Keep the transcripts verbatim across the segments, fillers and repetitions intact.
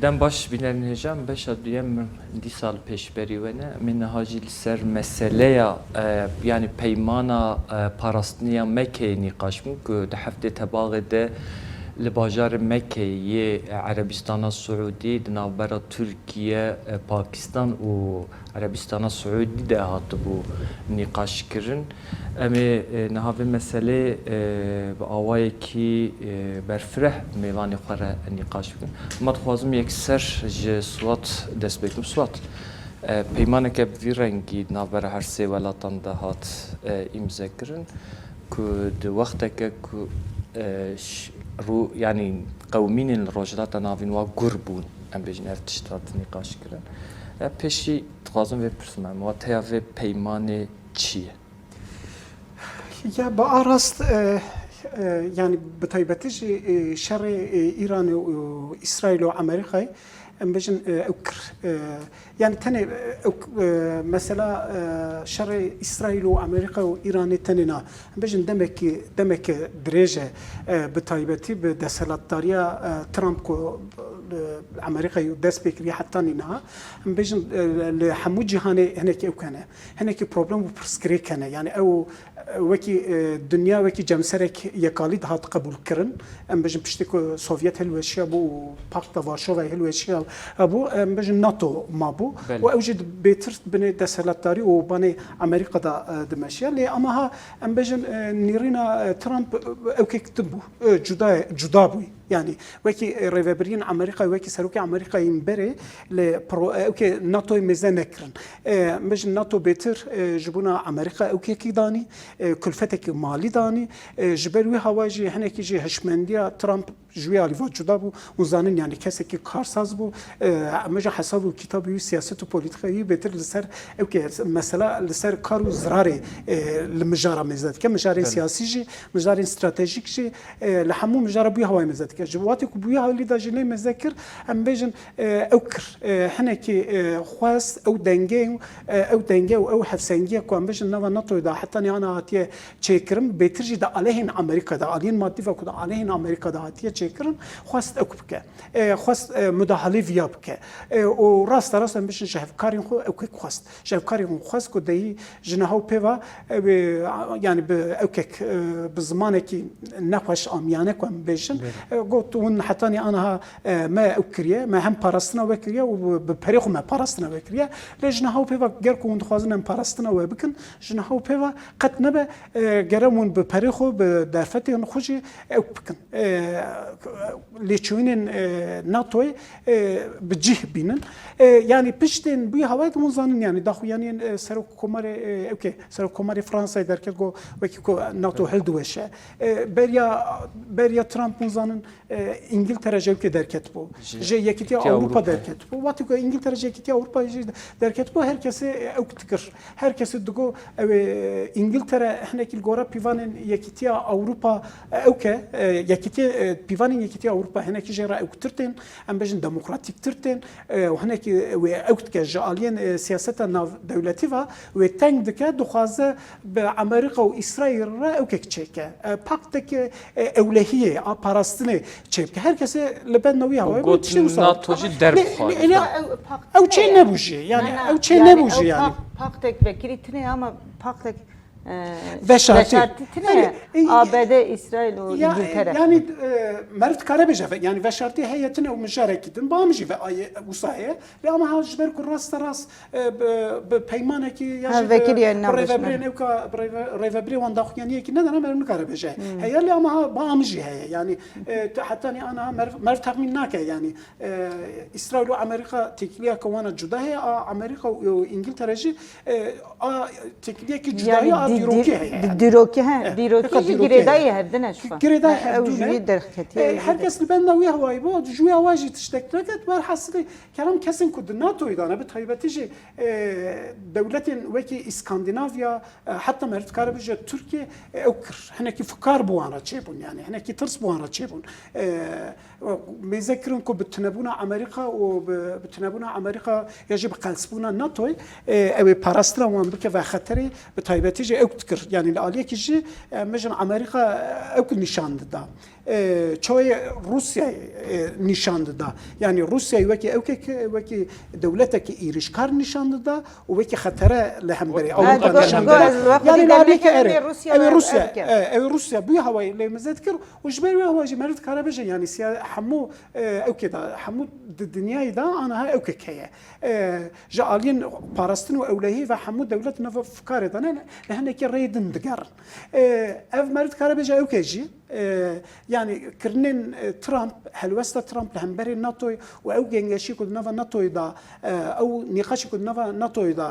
Dem baş bînerên hêja, beşa duyem dîsa li pêşberî we ne. Em ê niha jî li ser meseleya, e, yanî peymana, e, parastinê ya Mekeyê nîqaş bûn ku di heftê tebaxê de li bajarê Mekeyê yê Erebistana Siûdî di navbera Tirkiye, e, Pakistan û Erebistana Siûdî de hatibû nîqaşkirin. Em ê, e, niha vê meselê, e, bi awayekî, e, berfireh mêvanê xwe re nîqaş bikin. Ma dixwazim yekser ji Swat dest pê bikim. Swat, e, peymaneke bi vî rengî di navbera her sê welatan de hat, e, îmzekirin ku di wexteke ku, e, ş-, rû-, yanî qewmînên li Rojhilata Navîn wa gur bûn, em bêjin ev tişt hat nîqaşkirin. E, pêşî dixwazim vê bipirsim, em wateya vê peymanê çi ye? Ya bi a rast, e, e, yanî bi taybetî jî, e, şerê, e, Îranê û Îsraîl û Amerîkayê, em bêjin, e, ew kir, e, yanî tenê, e, ew, e, mesela, e, şerê Îsraîl û Amerîka û Îranê tenê na, em bêjin demekî, demeke dirêj e, e, bi taybetî bi desthilatdariya, e, Trump ku, e, Amerîkayê dest pê kiriye heta niha, em bêjin, e, li hemû cîhanê hinekî ew kene. Hinekî problem û pirsgirêk hene. Yanî ew, e, wekî, e, dinya wekî cemserek yekalî dihat qebûlkirin. Em bêjin piştî ku Sovyet hilweşiya bû û Pakta Varşovayê hilweşiya bû, em bêjin nato mabû. Belê. Û ew jî bêtir binê desthilatdarî û banê Amerîka de, e, dimeşiya. Lê ama ha em bêjin, e, nêrîna, e, Trump, e, ewkek din bû. E, cuda, cuda bû. Yanî wekî, e, rêvebiriyên Amerîkayê, wekî serokê Amerîkayê yên berê li pro-, e, ewkê natoyê mêze nekirin. E, em bêjin nato bêtir, e, ji bona Amerîka ewkekî danî, e, kulfetekî malî danî. E, ji ber wî hawa jî hinekî jî hişmendiya Trump ji wî alî va cuda bû. Hûn zanin, yanî kesekî karsaz bû. E, em bêjin hesab û kitabê wî, siyaset û polîtîkayê wî bêtir li ser ewkê mesela li ser kar û zirarê, e, li mijara mêze dike. Mijarên Belê. siyasî jî, mijarên stratejîk jî, e, li hemû mijara bûyî hawayê mêze dike. Ji wextê ku bûyî hawlî de jî lê mêze kir, em bêjin, e, ew kir, e, hinekî, e, xwest ew dengê, e, ew denge û ew hevsengiye ku em bêjin nava natoyê de heta niha hatiye çêkirin, bêtir jî di aleyhên Amerîka de, aliyên madî ve ku di aleyhên Amerîka de hatiye çêkirin, xwest ew bike. E, xwest, e, mudahalê viya bike. E, û raste rast em bêjin ji hevkarên xwe ewkek xwest. Ji hevkarên xwe xwest ku deyî ji niha û pê ve ew ê, yanî bi ewkek, e, bi zimanekî nexweş amiyane ku em bêjin, Belê. e, got, hûn hetanî aniha, e, me ew kiriye, me hem parastina we kiriye û bi, bi perê xwe me parastina we kiriye. Lê ji niha û pê ve ger ku hûn dixwazin em parastina we bikin, ji niha û pê ve qet nebe, e, gere hûn bi perê xwe, bi derfetên xwe jî ew bikin. E, lêçûyînên, e, natoyê, e, bi cih bînin. E, yanî piştên bûyî hawayê de hûn zanin, yanî daxuyaniyên, e, serok komarê, e, ewkê, serok komarê Fransayê derket got wekî ku nato hildiweşe. E, beriya, beriya Trump hûn zanin, e, Îngiltere ji ewkê derketibû. Ji Ji Yekîtiya Yekîtiya Ewropa Ewropa. derketibû. Wextê ku Îngiltere ji Yekîtiya Ewropa jî derketibû, her kesê ew dikir. Her kesê digo ew ê Îngiltere hinekî li gora pîvanên Yekîtiya Ewropa, e, ew ke, e, Yekîtiya, e, pîvanên Yekîtiya Ewropa hinekî jê re ewktir tên, em bêjin demokratîktir tên, e, û hinekî wê ew dike ji aliyên, e, siyaseta navdewletî ve wê teng dike, dixwaze bi Amerîka û Îsraîl re ewkek çêke. E, paktek, e, ewlehiyê a parastinê çêbike. Her kesê li benda wî hawayê got, tiştê wisa nato jî derbixwe. Lê, lê, lê, Ew pak-, ew çê ne, nebû jî, yanî, ne, ne, ew çê yanî, nebû jî, ew yanî. pak-, paktek vekirî tine ama paktek, e, Veşartî. veşartî tine Belê, e, A B D, Îsraîl û ya, Îngiltere. yanî, e, meriv dikare bêje, ve-, yanî veşartî heye tine û mijarekî din, ba min jî ve aye, wisa heye. Lê ama ha ji ber ku raste rast, e, bi, bi peymanekî ya Ha, jî bi, vekirî bi yanî navbeş rêvebirên meriv. ewka, bi rêve-, rêvebirê wan daxuyaniyekî nedana, meriv nikare bêje. Hmm. Heye lê ama ha, ba min jî heye. Yanî, e, te-, heta niha meriv, meriv texmîn nake, yanî, e, Îsraîl û Amerîka têkiliyeke wana cuda heye, a Amerîka û, û Îngiltere jî, e, a têkiliyekî cudayî Yanî a di-, dîrokî di-, heye di-, yanî. dîrokî, he, Eh, dîrokî heka jî dîrokî. girêdayî hevdin e şifa. Girêdayî He, ew hevdû jî ne. derketiye, Eh, ew jî her kes derketiye. li benda wî hawayî bû, ji wî hawa jî tiştek neket. Werhasilê, kerem kesên ku di natoyê de ne, bi taybetî jî, e, dewletên wekî Îskandinavya, e, heta meriv dikare bêje Tirkiye, e, ew kir. Hinekî fikar bi wan re çêbûn, yanî hinekî tirs bi wan re çêbûn. E, mêze kirin ku bi tunebûna Amerîka û bi, bi tunebûna Amerîka ya jî bi qelsbûna natoyê, e, ew ê parastina wan bike vexeterê, bi taybetî jî ew dikir. Yanî li aliyekî jî, e, em bêjin Amerîka, e, ew nîşan dida. e, çawa Rûsyayê, e, nîşan dida. Yanî Rûsyayê wekî ewkek, wekî dewletekî êrîşkar nîşan dida û wekî xetere li hemberî Ewropa nîşan dida. Yanî li aliyeke erê. Ew ê Rûsya, e, ew ê Rûsya bûye hawayê lê meze dikir û ji ber wê hawa jî meriv dikare bêje, yanî siya-, hemû, e, ewkê de, hemû di dinyayê de aniha ewkek heye. E, ji aliyên parastin û ewlehiyê ve hemû dewlet nava fikarê de ne, li hinekî rêyê din digerin. E, ev meriv dikare bêje ewkê jî, e, yanî kirinên, e, Trump, helwesta Trump li hemberî NATOyê û ew gengeşî ku di nava NATOyê de, e, ew nîqaşî ku di nava NATOyê de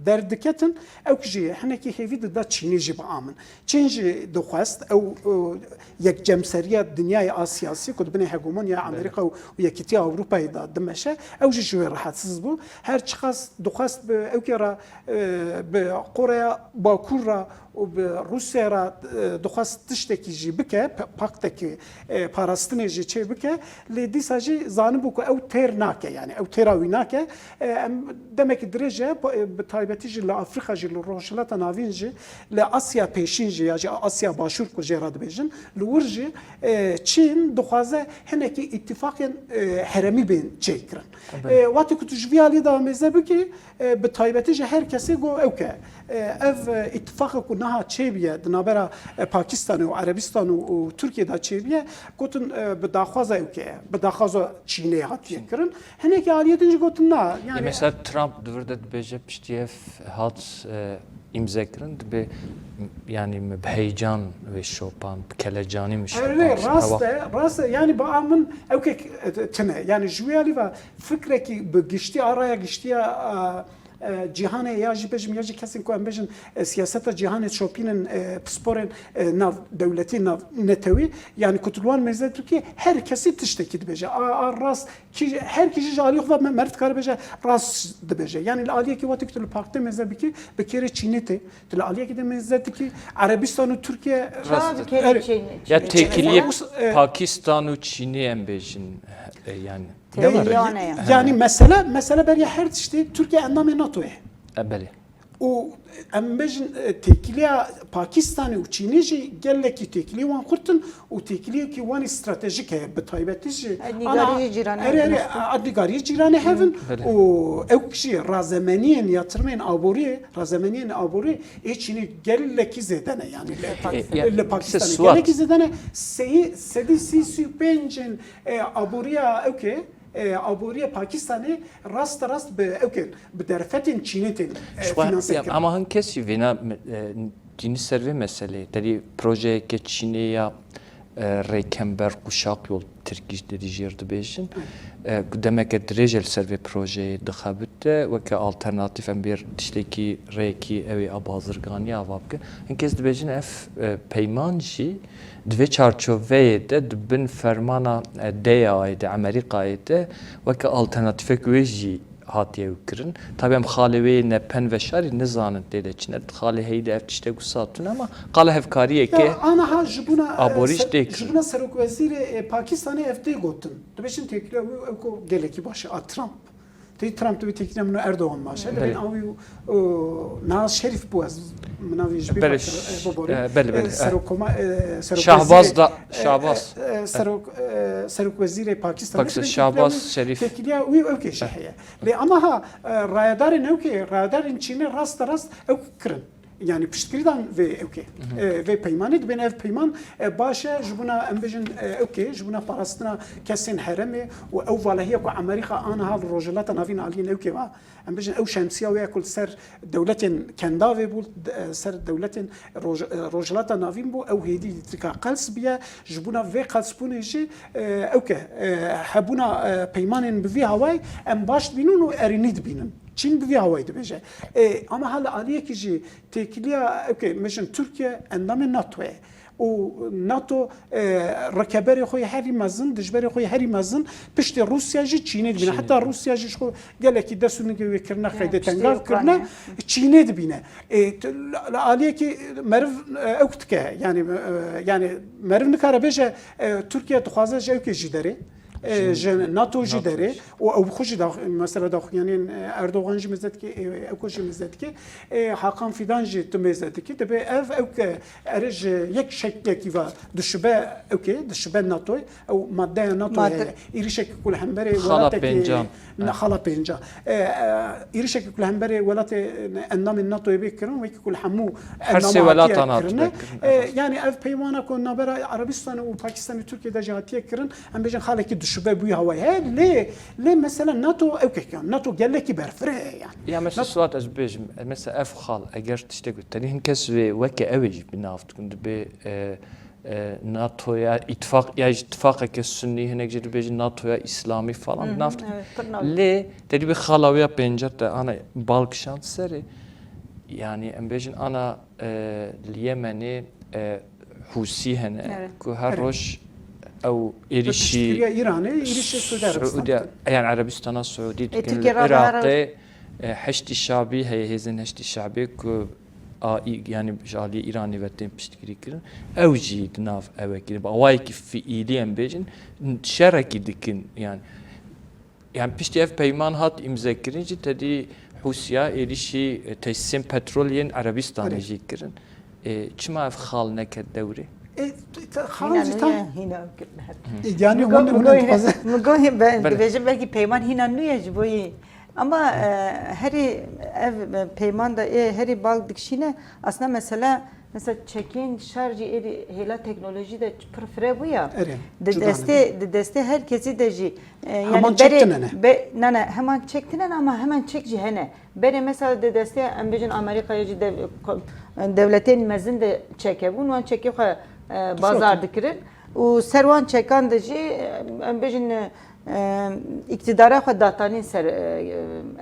derdiketin, ew jî hinekî hêvî dida Çînê jî biamin. Çîn jî dixwest ew, e, yekcemseriya dinyayê a siyasî ku di binê hegemonya Amerîka û, û Yekîtiya Ewropayê de dimeşe, ew jî ji wê rehetsiz bû. Her çiqas dixwest bi ewkê re, e, bi Koreya Bakur re û bi Rûsya re, e, dixwest tiştekî jî bike, pe-, paktekî, e, parastinê jî çê bike, lê dîsa jî zanibû ku ew têr nake, yanî ew têra wî nake. E, em demekî dirêj e, po-, e, bi taybetî jî li Afrîka jî, li Rojhilata Navîn jî, li Asya Pêşîn jî ya jî Asya Başûr ku jê re dibêjin, li wir jî, e, Çîn dixwaze hinekî îtîfaqên, e, heremî bên çêkirin. Belê. E, wextê ku tu ji vî alî de mêze bikî, e, bi taybetî ji her kesê got ewke. E, ev, e, îtifaqê ku niha çêbûye di navbera, e, Pakistanê û Erebistan û, û Tirkiyê de çêbûye, gotin, e, bi daxwaza ewke ye, bi daxwaza Çînê hatiye kirin. Hinekî aliyê din jî gotin na. Yanî, mesela Trump di vir de dibêje piştî ev hat, e, îmze kirin, dibê, yanî, min bi heyecan wê şopand, bi kelecanî min şopand. Erê, rast e, rast e. Yanî, ba min ewkek, e, tune. Yanî, ji wê alî ve fikrekî bi giştî a raya giştî ya, e, e, cîhanê ya jî bêjim, ya jî kesên ku em bêjin, e, siyaseta cîhanê şopînin, e, pisporên, e, nav dewletî, nav netewî, yanî ku tu li wan mêze dikî, her kesî tiştekî dibêje. A, a rast, kî, her kî jî ji alî xwe ve me-, meriv dikare bêje, rast dibêje. Yanî li aliyekî wextê ku tu li partê mêze bikî, bi kêrê Çînê tê, tu li aliyekî de mêze dikî, Erebistan û Tirkiye, rast, bi kêrê Çînê, ya têkiliyê Pakistan û Çînê em bêjin, e, yanî. Têkiliya wan e. Yanî mesele, mesele beriya her tiştê Tirkiye endamê NATO ye. E, belê. Û em bêjin, e, têkiliya Pakistanê û Çînê jî gelekî têkiliyê wan xurt in û têkiliyekî wan î stratejîk heye, bi taybetî jî. Nîgariyê cîranê hev in. Erê, erê, nîgariyê cîranê hev in û ew jî razemeniyên yatırmên aboriyê, razemeniyên aboriyê ê Çînê gelekî zêde ne, yanî li, e, li Pakistanê gelekî zêde ne. Seyî, sedî sî, sî û pêncên, e, aboriya ewkê, e, aboriya Pakistanê rast rast bi ewkê, bi derfetên Çînê tên, e, finanse kirin. Ama hin kesî vêna, e, tînî ser vê meseleyê. Terî projeyeke Çînê ya, e, rêkember, kuşak yol tirkî de jê re dibêjin. E, ku demeke dirêj e li ser vê projeyê dixebite, weke alternatîf em bêr tiştekî rêkî ew ê a bazirganî ava bike. Hin kes dibêjin ev, e, peyman jî di vê çarçoveyê de di bin fermana, e, D Y A'yê de, Amerîkayê de weke alternatîfek wê jî hatiye ew kirin. Tabi em xalê wê yê Nepen Veşarî nizanin tê de çi ne. Xalê heyî de ev tiştek wisa tune ama qala hevkariyeke aborî jî tê kirin. Ya, aniha ji bona, e, se-, ji bona serokwezîrê, e, Pakistanê ev tê gotin. Dibêjin têkiliya wî ew ku gelekî baş e, a Trump. Tê Trump dibê têkiliya min û Erdogan baş e. Dibên a wî û, û Nawaz Şerîf bû, ez min navê ji bîr biborî. E, belê, belê. E, serokoma-, e, serokwezîrê, Şahbaz da, e, Şahbaz. E, e, serok-, e, serokwezîrê Pakistanê. Pakistan, dibên têkiliya Şahbaz wî, Şerîf. Têkiliya wî û ew kê jî heye. Lê ama ha, e, rayedarên ewkê, rayedarên Çînê raste rast ew kirin. Yanî piştgirî dan vê ewkê, e, vê peymanê, dibên ev peyman, e, baş e, ji bona em bêjin, e, ewkê, ji bona parastina kesên herêmê û ew valehiya ku Amerîka aniha li Rojhilata Navîn aliyên ewkê va, em bêjin ew şemsiya wê ku li ser dewletên kendavê bû, e, ser dewletên Roj-, e, Rojhilata Navîn bû, ew hêdî dika qels biye, ji bona vê qelsbûnê jî, e, ewke, e, hebûna, e, peymanên bi vî hawayê em baş dibînin û erênî dibînin. Çîn bi vî hawayî dibêje. E, ama ha li aliyekî jî têkiliya, ewke, me jin Tirkiye endamê NATO ye. Û NATO, e, rekeberê xwe yê herî mezin, dijberê xwe yê herî mezin piştî Rûsya jî Çînê dibîne. Çînê. Heta Rûsya jî ji xwe gelekî dest û nigê wê kirine, qeydê tengav kirine, Çînê dibîne. E, t-, li, li aliyekî meriv, e, ewk dike. Yanî, e, yanî meriv nikare bêje, e, Tirkiye dixwaze ji ewkê jî derê. E, ji NATO jî NATO derê jî. Û ew xwe jî dax-, mesela daxuyaniyên, e, Erdogan jî mêze dike, e, ewk jî mêze dike, e, Hakan Fidan jî tu mêze dikî, dibê ev ewk, e, ere ji yek şeklekî ve dişibe ewkê, dişibe NATOyê, ew maddeya NATOyê Madde. heye. Êrişekî ku li hemberê Xala welatekî pêncan. Ne, xala pênca. E, e, êrişekî ku li hemberê welatê, e, endamên NATOyê bê kirin, wekî ku li hemû Her sê endama welatan hatiye hatine kirine. kirin, E, evet. yani ev peymana ku navbera Erebistanê û Pakistanê Tirkiye de jî hatiye kirin, em bêjin xalekî dişibe bûyî hawayê heye. Lê, lê mesela NATO ewkek e. NATO gelekî berfireh e yani. Ya mesela NATO Suat ez bêjim, e, mesela ev xal eger tiştek tenê hin kes wê weke ew ê jî bi nav dikin, dibê, e, e, NATOya îtifaq, ya jî tifaqeke sunnî, hinek jî dibêjin NATOya îslamî falan Hı hı, bi nav dikin. evet, pir nav. Lê te dibê xala wê ya pênca te ana bal kişand serê. Yani em bêjin ana, e, li Yemenê, e, Hûsî hene Evet. ku her Evet. roj ew êrîşî Piştgiriya Îranê, êrîşê Suudi Arabistan Suudi, dikin. yani Erebistana Suudî E, dikin. Tirkiye Li rava her Iraqê, e, Heşdî Şabî heye, hêzên Heşdî Şabî ku a, î-, yani ji aliyê Îranê ve tên piştgirî kirin. Ew jî di nav ew e kirin. Bi awayekî fiîlî em bêjin, şerekî dikin yani. Yani piştî ev peyman hat îmzekirin jî tedî Hûsiya êrîşî, e, tesîsên petrol yên Erebistanê Erê. jî kirin. E, çima ev xal neket dewrê? E, t-, t-, xal Hîna jî nû tam ye, hîna kirine. E, yani Migo, hûn, migo hîna, dixwaze- migo hî-, be-, Belê. dibêjim belkî peyman hîna nû ye ji bo yî. Ama, e, herî ev, e, peyman da ê herî bal dikişîne, aslında mesele, mesela çekên şer jî êdî hêla teknolojî de pir fire bûya. Erê, Di cuda destê, nebe. di destê her kesî de jî, e, yani Heman çek berê, tine ne? be-, ne, ne, heman çek tine ne ama hemen çek jî hene. Berê mesela di destê, em bêjin Amerîkayê jî dev-, ko-, dewletên mezin de çek hebûn, wan çekê xwe, e, bazar dikirin. Û ser wan çekan de jî, e, em bêjin, e, e, îktidara xwe datanîn ser, e,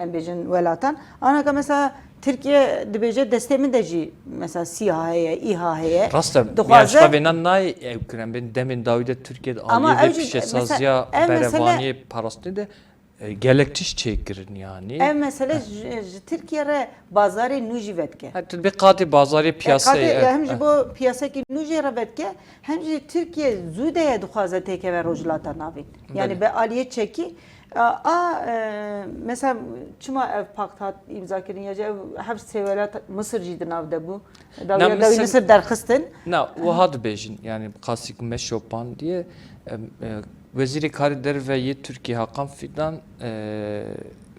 em bêjin welatan. Anaka mesela Tirkiye dibêje destê min de jî mesela SİHA heye, İHA heye. Rast e, Dixwaze ya ji xwe vêna nayê ew kirin. Bên demên dawî de Tirkiye de Ama aliyê vê ew jî, pîşesaziya mesela, ev mesele berevaniyê parastinê de, e, gelek tişt çêkirin yani. Ev mesele ji, ji Tirkiye re bazarê nû jî vedike. Ha, tu dibê qadê bazarê E, piyaseyê, qadê, e, ya hem e. ji bo piyasekî nû jê re vedike, hem jî Tirkiye zû de ye dixwaze têkeve Rojhilata Navîn. Yani Belê. be aliyê çekî. A, a, e, mesela çima ev pakt hat îmza kirin ya jî ev heft sê welat Misir jî di nav de bû. Na, Dawî, dawî Misir Misir derxistin. Na, wiha dibêjin, yani qasî ku me şopandiye, em, e, Wezîrê Karê Derve yê Tirkiyê Hakan Fidan, e,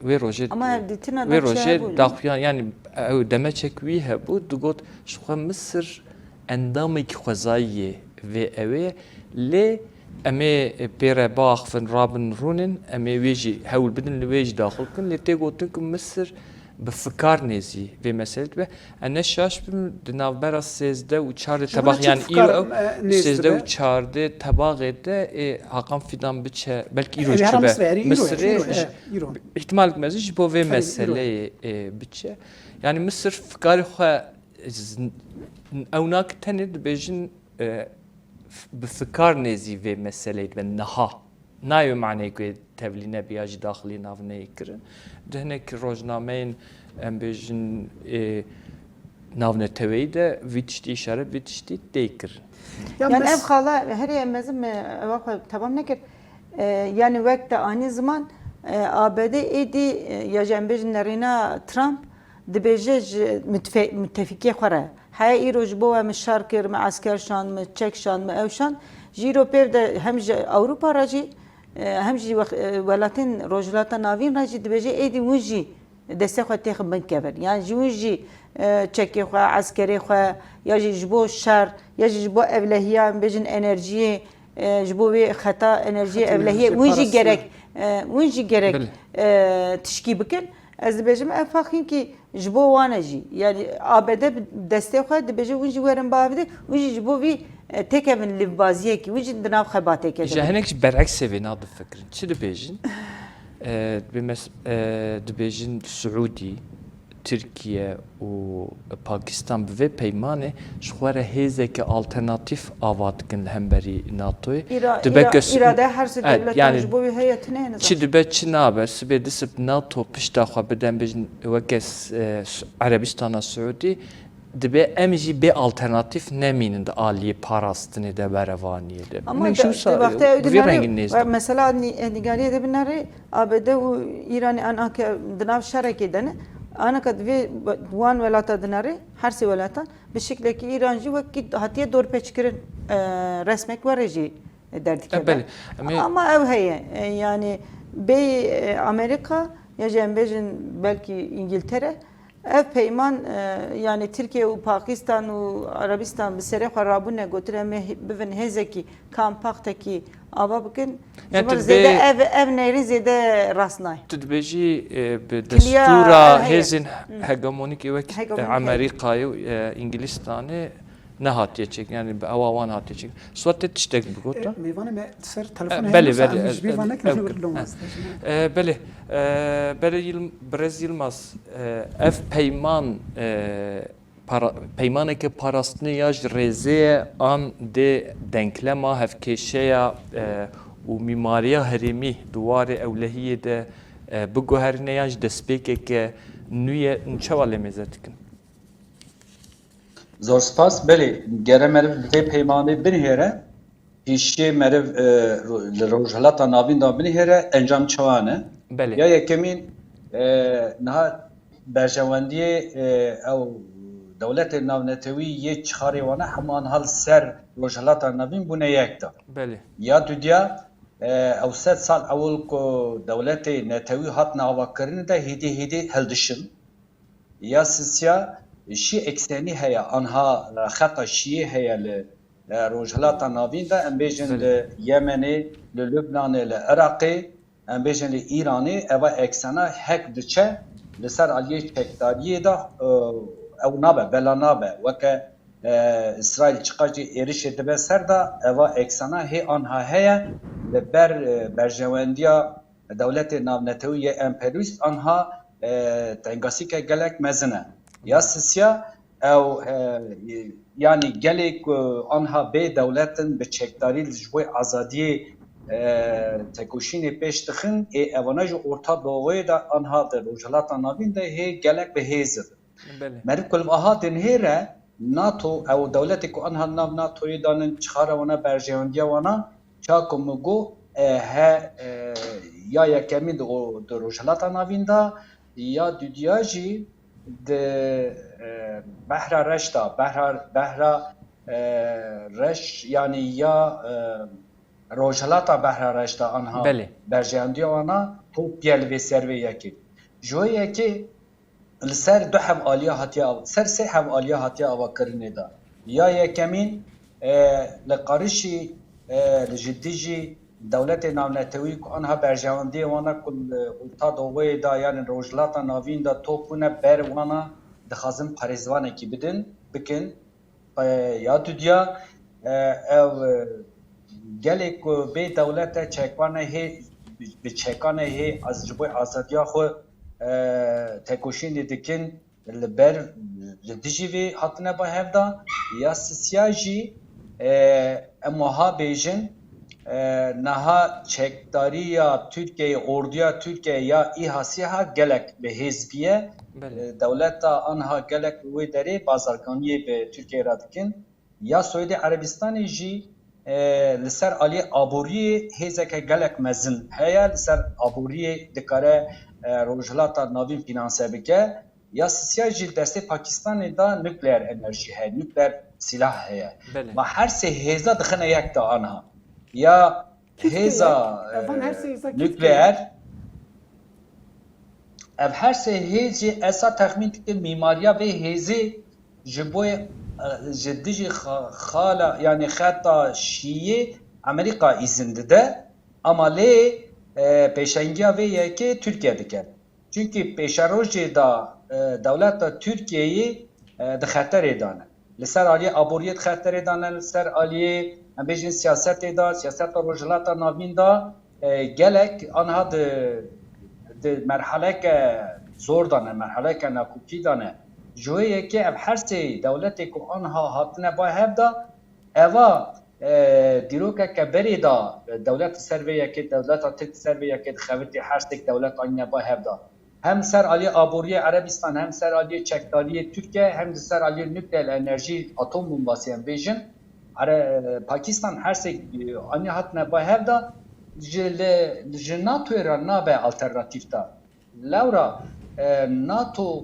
wê rojê, Ama ev dîtina wê da rojê çi hebû, ne? daxuyan, yani ew demeçek wî hebû, digot, ji xwe Misir endamekî xwezayî yê vê ewê ye, lê em ê pê re biaxivin, rabin rûnin, em ê wê jî hewl bidin, li wê jî daxil bikin, lê tê gotin ku Misir bi fikar nêzî vê meselê dibe. Ez ne şaş bim, di navbera sêzdeh û çardeh Ji bo tebax, çi yani fikar, îro ew e, nêz sêzdeh û dibe? çardeh tebaxê de, ê, Hakan Fidan biçe, belkî îro Erê, çi hera be Misirê, erê, îro, Misirê, îro, ji, e, îro. îhtimal bikme jî ji bo vê Erê, îro. meseleyê, e, biçe. Yani Misir fikarê xwe z-, ew nak tenê dibêjin, e, f-, bi fikar nêzî vê meseleyê dibe niha. Nayê maneyê ku tevlî nebiya jî daxilî navneyê kirin. Di hinek rojnameyên, em bêjin, ê, navneteweyî de vî tiştî îşaret, vî tiştî tê kirin. Ya Yani bes- ev xala herê em mezin me ewa xwe temam nekir. E, yani wek te anî ziman, e, A B D êdî, e, ya jî em bêjin nerîna Trump dibêje ji mitfe-, mitefîkê xwe re. Heye îro ji bo we min şer kir, min esker şand, min çek şand, min ew şand. Ji îro pêv de hem ji Ewropa re jî, e, hem jî wex-, e, welatên Rojhilata Navîn re jî dibêje êdî hûn jî destê xwe têxin bin kevin. Yan ji hûn jî, e, çekê xwe, eskerê xwe, ya jî ji bo şer, ya jî ji bo ewlehiya, em bêjin enerjiyê, e, ji bo wê xeta enerjiyê, Xetê ewlehiyê, enerjiyê hûn jî parastina. gerek, e, hûn jî gerek, Belê. e, tişkî bikin. Ez dibêjim, ev fax hinkî ji bo wan e jî. Yani A B D bi destê xwe dibêje, hûn jî werin bavê de, hûn jî ji bo vî, e, têkevin lîvbaziyekî, hûn jî di nav xebatê Ji kevin. hinek jî ber'eksê vê nadifikirin. Çi dibêjin? E, dibê mes-, e, dibêjin Siûdî, Tirkiye û Pakistan bi vê peymanê ji xwe re hêzeke alternatîf ava dikin li hemberî NATOyê. Îra-, Dibe îra-, kes-, îradeya her sê Evet, dewletan yani ji bo wî heye tune ne çi zaten. dibe çi nabe, sibê disib NATO pişta xwe bide, em bêjin weke s-, e, s-, Erebistana Siûdî, dibe em jî bê alternatîf nemînin di aliyê parastinê de, berevaniyê de. Ama di wextê ew dinere, mesela nîgariyê de binere, A B D û Îranê anake di nav şerekê de ne. Anaka divê wan welata dinere, her sê welatan, bi şiklekî Îran jî wekî hatiye dorpêçkirin, e, resmek were jî derdikeve. E, belê. Ama ew heye, e, yanî bêyî, e, Amerîka ya jî em bêjin belkî Îngiltere, ev peyman, e, yanî Tirkiye û Pakistan û Erebistan bi serê xwe rabûne, gotin em ê bivin hêzekî, kampaktekî ava bikin. Ji vir zêde ev, ev nêrîn zêde rast nayê. Tu dibêjî, e, bi destûra hêzên hegemonîkê wek Amerîkayê û, e, Îngilîstanê nehatiye çêkirin, yanî bi ewa wan hatiye çêkirin. Swat te tiştek bigot? E, mêvanê me ser telefon heye, belê, belê, em ji bîr van nekin, lewaz. E, belê, e, belê Yil-, Birêz Yilmaz, e, ev peyman, e, para-, peymaneke parastinê ya ji rêzê ye an dê denklema hevkêşeya, e, û mîmariya herêmî di warê ewlehiyê de, e, biguherîne yan jî destpêkeke nû ye, hûn çawa lê mêze dikin? Zor spas. Belê, gere meriv vê peymanê binihêre, pêşiyê meriv, e, ro-, li Rojhilata Navîn de binihêre, encam çawa ne? Belê. Ya yekemîn, e, niha berjewendiyê, e, ew dewletên navnetewî yê çixarê wan e, hema niha li ser Rojhilata Navîn bûne yek de. Belê. Ya dudiya, e, ew sed sal ewil ku dewletê netewî hatine avakirinê de hêdî hêdî hildişin. Ya sisiya şî eksenî heye, anha, e, xeta şiyê heye li, e, Rojhilata Navîn de, em bêjin li Yemenê, li Lubnanê, li Iraqê, em bêjin li Îranê, eva eksena hek diçe li ser aliyê çekdariyê de, e, ew nabe, bela nabe. Weke, e, Îsraîl çiqas jî êrişê dibe ser de, eva eksena hê anha heye, li ber, e, berjewendiya dewletê navnetewî yê emperyalîst anha, e, tengasîke gelek mezin e. Ya sisiya ew, e, yanî gelê ku anha bê dewlet in bi çekdarî li ji bo azadiyê, e, tekoşînê pêş dixin, ê evana ji Orta Doğuyê de anha di Rojhilata Navîn de hê gelek bi hêz in. Belê. Meriv ku li aha dinihêre, NATO, ew dewletê ku anha nav NATOyê danin, çixara wana, berjewendiya wana, ça ku min got, e, he, e, ya yekemîn di, o, di Rojhilata Navîn de, ya dudiya jî di, e, Behra Reş de, Behra, Behra, e, Reş, yanî ya, e, Rojhilata Behra Reş de anha Belê. berjewendiya wana top ye li vê ser vê yekê. Ji wê yekê li ser du hevaliya hatiye av-, ser sê hevaliya hatiye avakirinê de. Ya yekemîn, e, li qarişî, e, li ji dijî dewletê navnetewî ku anha berjewendiyê wana ku li Orta Doğuyê de, yanî Rojhilata Navîn de top bûne ber wana dixwazin parêzvanekî bidin, bikin. E, ya dudiya, e, ew, e, gelê ku bê dewlete çekane hê, bi çekane hê az, ji bo azadiya xwe, e, tekoşînê dikin, li ber, li dijî vê hatine ba hevda. Ya sisiya jî, e, em wiha bêjin, e, niha çekdariya Tirkiyeyê, orduya Tirkiyeyê ya îha sîha gelek bi hêz bûye. Belê. E, dewleta anha gelek li wê derê bazarganiyê bi Tirkiyeyê re dikin. Ya Swêdê Erebistanê jî, e, li ser aliyê aboriyê hêzeke gelek mezin heye, li ser aboriyê dikare, e, Rojhilata Navîn fînanse bike. Ya sisiya jî li destê Pakistanê de nukleer enerjî heye, nukleer sîlah heye. Belê. Ma her sê hêza dixine yek de anha. Ya Kî dike hêza, ye? Evan her sê hêza kî dike ye? Nukleer, ev her sê hêz jî esa texmîn dikin mîmariya vê hêzê ji bo, e, ji dijî xa-, xala, yanî xeta şiyê Amerîka îzin dide. Ama lê, e, pêşengiya vê yekê Tirkiye dike. Çunkî pêşerojê de, e, dewleta Tirkiyeyê, e, di xeterê de ne. Li ser aliyê aboriyê di xeterê de ne, li ser aliyê, em bêjin siyasetê de, siyaseta Rojhilata Navîn de, e, gelek anha di, di merhaleke zor de ne, merhaleke nakokî de ne. Ji wê yekê ev her sê dewletê ku anha hatine ba hev de, eva, e, dîrokeke berê de, e, dewlet li ser vê yekê, dewleta Tirk li ser vê yekê dixebitî, her sêk dewlet anîne ba hev de. hem ser aliyê aboriyê Erebistan, hem ser aliyê çekdariyê Tirkiye, hem de ser aliyê nukleer enerjî, atom bombasî em bêjin. Ere-, Pakistan her sê, e, anî hatine ba hev de ji, li, ji NATOyê re nabe alternatîf de. Lewra, e, NATO, e,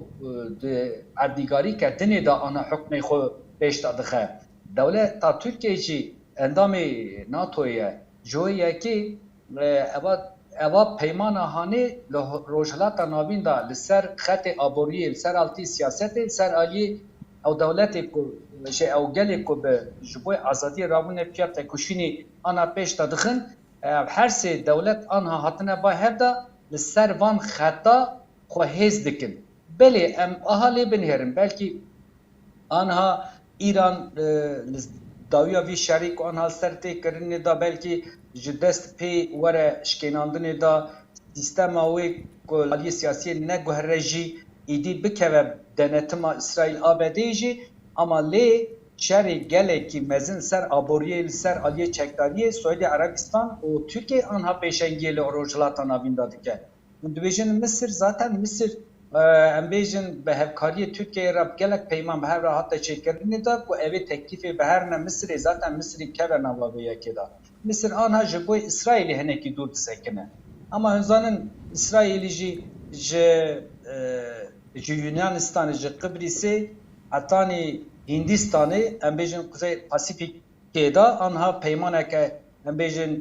di erdnîgarî ketinê de ana hukmê xwe pêş de dixe. Dewleta Tirkiye jî endamê NATO ye. Ji wê yekê, e, eva, eva peymana hanê li Rojhilata Navîn de li ser xetê aboriyê, li ser altî siyasetê, li ser aliyê ew dewletê ku, ji ew gelê ku bi, ji bo azadiyê rabûne piya tekoşînê ana pêş de dixin, e, her sê dewlet anha hatine ba hev de li ser van xeta xwe hêz dikin. Belê em aha lê binihêrin, belkî anha Îran, e, li dawiya vî şerî ku anha li ser tê kirinê de belkî ji dest pê were şkênandinê de sîstema wê ku aliyê siyasiyê neguhere jî îdî bikeve denetima Îsraîl A B D'ê jî, ama lê şerê gelekî mezin li ser aboriyê, li ser aliyê çekdariyê Suedê Erebistan û Tirkiye anha pêşengiyê li Rojhilata Navîn de dike. Hûn dibêjin Misir, zaten Misir, e, em bêjin bi hevkariyê Tirkiyeyê re gelek peyman bi hev re hate çêkirinê de ku evê teklîfê biherine Misirê, zaten Misirî keve nava vê yekê de. Misir anha ji bo Îsraîlê hinekî dûr disekine. Ama hûn zanin Îsraîlî jî ji, e, ji Yunanistanê, ji Qibrîsê, hetanî Hîndistanê, em bêjin Kuzey Pasîfîk, kê de anha peymaneke, em bêjin,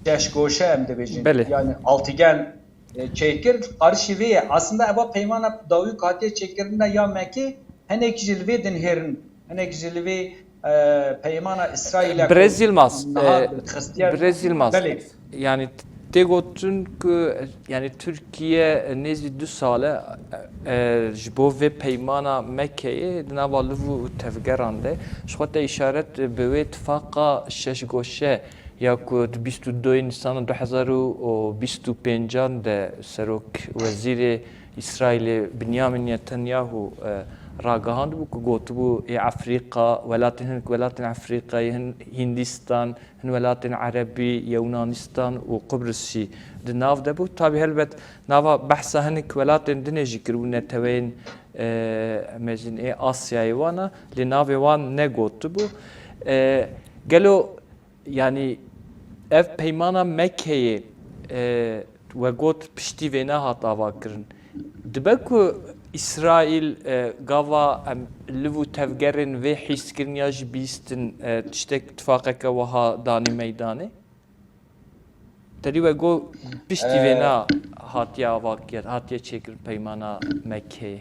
şeşgoşe em dibêjin. Belê. Yani altıgen, e, çêkir, qarişî vê ye. Aslında eva peymana dawî ku hatiye çêkirine ya Mekê, hinek jî li vê dinhêrin, hinek jî li vê, e, peymana Îsraîlê Birêz Yilmaz, niha e, xistiye. Birêz Yilmaz. Belê. Yani tê gotin ku, yani Tirkiye nêzî du sal e, e, ji bo vê peymana Mekeyê di nava liv û tevgeran de. Ji xwe te îşaret bi wê tifaqa şeşgoşe ya ku di bîst û du Nîsana du hezar û bîst û pêncan de Serok Wezîrê Îsraîlê Binyamin Netanyahu, e, ragihandibû ku gotibû, ê Efrîqa, welatên, hinek welatên Efrîqayê, hin Hîndîstan, hin welatên Erebî, Yewnanistan û Qubris jî di nav de bû. Tabî helbet nava behsa hinek welatên dinê jî kiribû, neteweyên, e, em bêjin ê Asyayê wan a, lê navê wan negotibû. E, gelo, yanî ev peymana Mekeyê, e, we got piştî vê nehat avakirin. Dibe ku Îsraîl, e, gava em liv û tevgerên vê hîskirin ya jî bîstin, e, tiştek, tifaqeke wiha danî meydanê? Terî we got piştî vê, e, ne hatiye avakir, hatiye çêkirin peymana Mekeyê.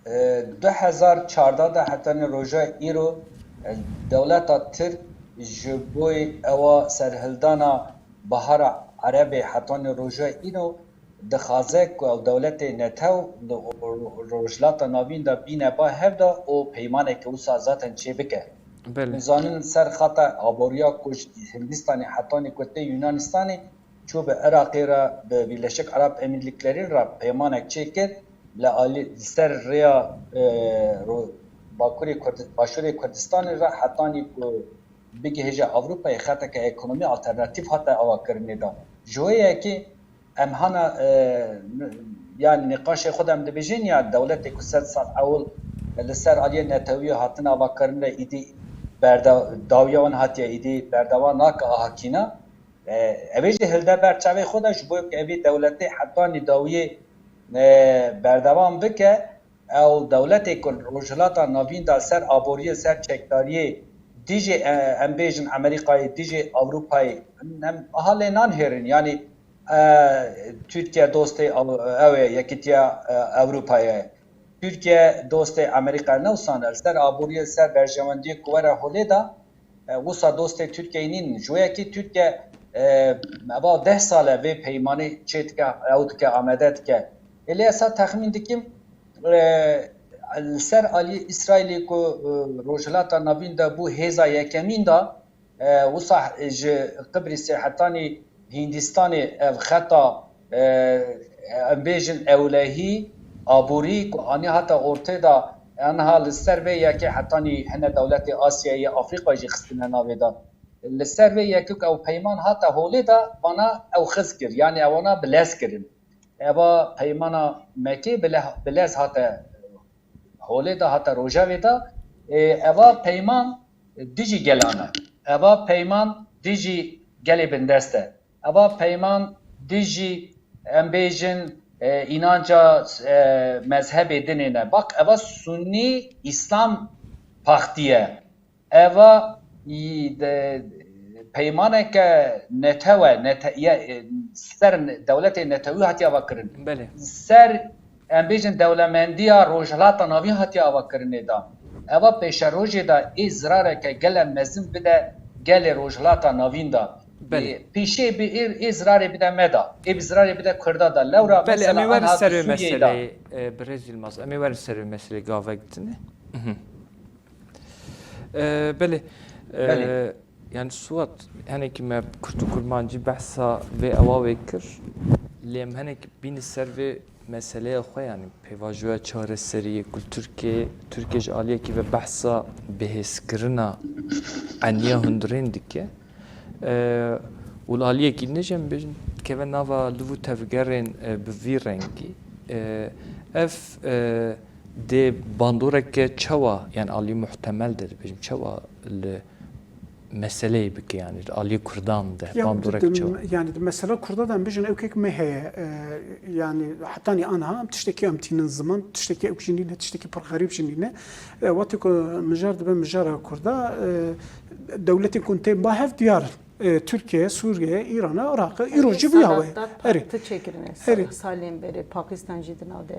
E, du hezar çardeh de hetanî roja îro, e, dewleta Tirk ji bo ewa serhildana Bahara Erebê hetanî roja îro dixwaze ku ew dewletê netew li Rojhilata Navîn de bîne ba hev de û peymaneke wisa zaten çêbike. Belê. Hûn zanin ser xata aboriya ku ji Hindistanê hetanî ku tê Yunanistanê, çû bi Iraqê re, bi Birleşik Arap Emirliklerî re peymanek çêkir, li alî, li ser rêya, e, ro-, Bakurê Kurdi-, Başûrê Kurdistanê re hetanî ku bigihêje Ewropayê xeteke ekonomî alternatîf hate avakirinê de. Ji wê yekê em hana, e, n-, yanî nîqaşê xwe de em dibêjin ya dewletê ku sed sal ewil li ser aliyê netewî hatine avakirinê îdî berda-, dawiya wan hatiye îdî berdewam nake ahakîna. E, ev ê jî hilde ber çavê xwe de ji bo ku evî dewletê hetanî dawiyê, e, berdewam bike, ew dewletê ku Rojhilata Navîn de ser aboriyê, ser çekdariyê dijî, e, em bêjin Amerîkayê, dijî Ewropayê, em aha lê nanihêrin. Yanî, e, Tirkiye dostê ew, ew ê Yekîtiya, e, Ewropayê. Tirkiye dostê Amerîkayê ne wisa ne. Li ser aboriyê, li ser berjewendiyê ku were holê de, e, wisa dostê Tirkiyeyê nîn. Ji wê yekê Tirkiye, e, eva deh sal e vê peymanê çê dike, ew dike, amade dike. Ê lê ez ha texmîn dikim, e, li ser aliyê Îsraîlê ku, e, Rojhilata Navîn de bû hêza yekemîn de, e, wisa ji Qibrîsê hetanî Hîndistanê ev xeta, e, em bêjin ewlehî, aborî ku anî hata ortê de, aniha li ser vê yekê hetanî hine dewletê Asyayê, Afrîka jî xistine navê de. Li ser vê yekê ku ew peyman hata holê de, vana ew xiz kir, yanî ewana bi lez kirin. Eva peymana Mekê bi leh-, bi lez hate holê de, hate rojevê de. Ê, eva peyman dijî gelan e. Eva peyman dijî gelê bindest e. Eva peyman dijî, em bêjin, e, înanca, e, mezhebê dinê ne. Bak, eva Sunnî Îslam Partî ye. Eva, î, de, peymaneke netewe, nete-, ye, e, ser dewletê netewî hatiye avakirin. Belê. Ser, em bêjin, dewlemendiya Rojhilata Navîn hatiye avakirinê de. Eva pêşerojê de ê zirareke gele mezin bide gelê Rojhilata Navîn de. Belê. Ê, pêşê bi ê, ê zirarê bide me de. Ê bi zirarê bide Kurda de. Lewra Belê, mesela em ê werin anha ser wê Sûriyeyê de. meseleyê, e, birêz Yilmaz, em ê werin ser wê meseleyê gavek dinê. Mhm. E, belê. E, Belê. Yani Suat, henekî me kurt û kurmancî behsa vê ewa wê kir. Lê em henekî bînî ser vê meseleya xwe, yani pêvajoya çareseriyê ku Tirkiye, Tirkiye ji aliyekî ve behsa bihêzkirina eniya hundirên dike. E, û li aliyekî din jî em bêjin dikeve nava liv û tevgerên, e, bi vî rengî. E, ev, e, dê bandoreke çawa, yani alî muhtemel de dibêjim, çawa li meseleyê bike, yani li aliyê Kurdan de Ya, bandorek di, çawa? Yani di mesela Kurda de em bêjin ewkek me heye, e, yani hetanî anha em tiştekî em tînin ziman, tiştekî ewk jî nîne, tiştekî pir xerîb jî nîne. E, wextê ku mijar dibe mijara Kurda, e, dewletên ku tên ba hev diyar in. E, Tirkiye, Sûriye, Îrana, Iraqê, îro jî vî hawayê. Erê. Pakt çêkirine Erê. sa-, salên berê, Pakistan jî di nav de.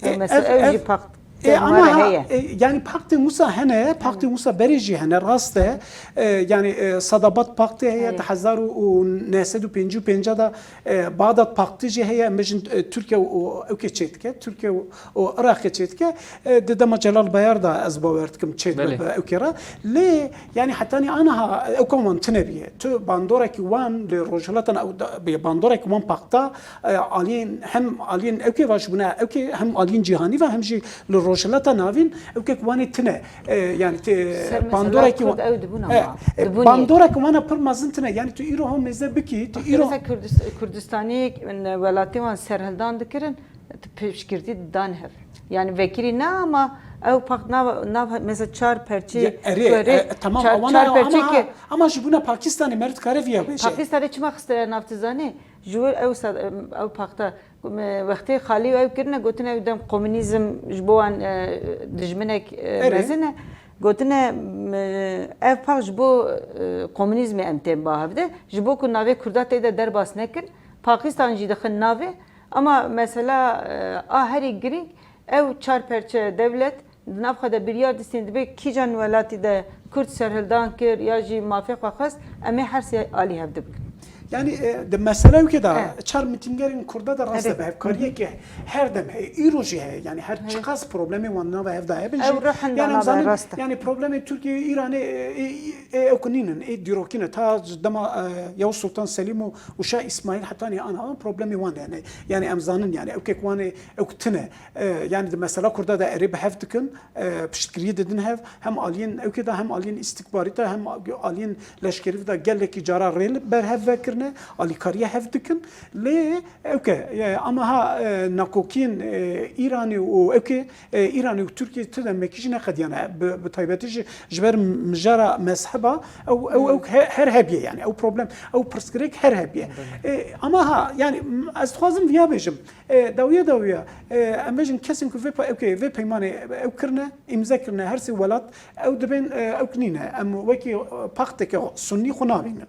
E, Mesela ev, ev jî ev, pakt e, ama ha, heye. E, yani paktên wisa hene, paktên wisa berê jî hene, rast e. E, yani, e, Sadabat paktê heye, Heye. di hezar û neh sed û pêncî û pênc de, e, Bağdat paktê jî heye, em bêjin, e, Tirkiye û ewkê çêdike, Tirkiye û, û Iraqê çêdike, e, di dema Celal Bayar da ez bawer dikim çêdibe Belê. bi ewkê re. Lê, yani hetanî aniha ewka wan tine biye. Tu bandorekî wan li Rojhilata Nav-, bi bandorekî wan pakta, e, aliyên, hem aliyên ewkê ve ji bûne ewkê, hem aliyên cîhanî ve, hem jî li Rojhilata Navîn ewkek wanê tine. E, yani te, Ser mesela bandorekî Kurd wan, ew dibûn e, ama. e, Dibûn yek. bandorekî wana pir mezin tine. Yani tu îro ho mêze bikî, tu îro Mesela Kurdis-, Kurdistanî, welatê wan serhildan dikirin, tu piştgirtî dan hev. Yani vekirî ne ama ew pak nav, nav mesela çar perçê Ya, erê, ku erê, e, tamam, çar, awana çar ya, perçê ama, ki ama ji bûna Pakistanê meriv dikare viya bêje. Pakistanê çima xistire nav tu zanî? Ji wir ew sa-, ew pakta, e, wextê xalî ew kirine, gotine ew dem komunîzm ji bo wan, e, dijminek, e, Erê. mezin e. Gotine, e, ev pak ji bo, e, komunîzmê em tên ba hevde. Ji bo ku navê Kurda tê de derbas nekin. Pakistan jî dixin navê. Ama mesela, e, a herî girîng, ew çar perçe dewlet di nav xwe de biryar distîn, dibê kîjan welatî de Kurd serhildan kir ya jî mafê xwe xwest, em ê her sê alî hev dibikin. Yani, e, di mesele ewkê de Evet. çar mîtîngerên Kurda de rast Evet. e bi hevkariyekê her dem heye, îro jî heye. Yani her Evet. çiqas problemê wan nava hev de hebin jî. Ew ruhin Yani em nava zanin, rast e. yani problemê Tirkiye û Îranê, e, e, e, ew ku nînin, ê dîrokî ne. Ta ji dema, e, Yavuz Sultan Selîm û, û Şah Îsmaîl hetanî aniha problemê wan hene. Yani em zanin, yani ewkek wan ê, ewk tine. E, yani di mesela Kurda de erê bi hev dikin, e, piştgiriyê didin hev, hem aliyên ewkê de, hem aliyên îstîkbarî de, hem aliyên leşkerî de gelekî cara rê li ber hev vekirine, alîkariya hev dikin. Lê ewke, e, ama ha, e, nakokiyên, e, Îranê û ewkê, e, Îranê û Tirkiye ti demekî jî neqediyane. Bi, bi taybetî jî ji ber mijara mezheba ew, ew, Hmm. ew he-, her hebiye yani. Ew problem, ew pirsgirêk her hebiye. Belê. E, ama ha, yani, m-, ez dixwazim viya bêjim. E, dawiya dawiya, e, em bêjin kesên ku vê pe-, ewkê, vê peymanê ew kirine, îmze kirine her sê welat, ew dibên, e, ew nîne. Em wekî, e, pakteke sunnî xwe nabînin.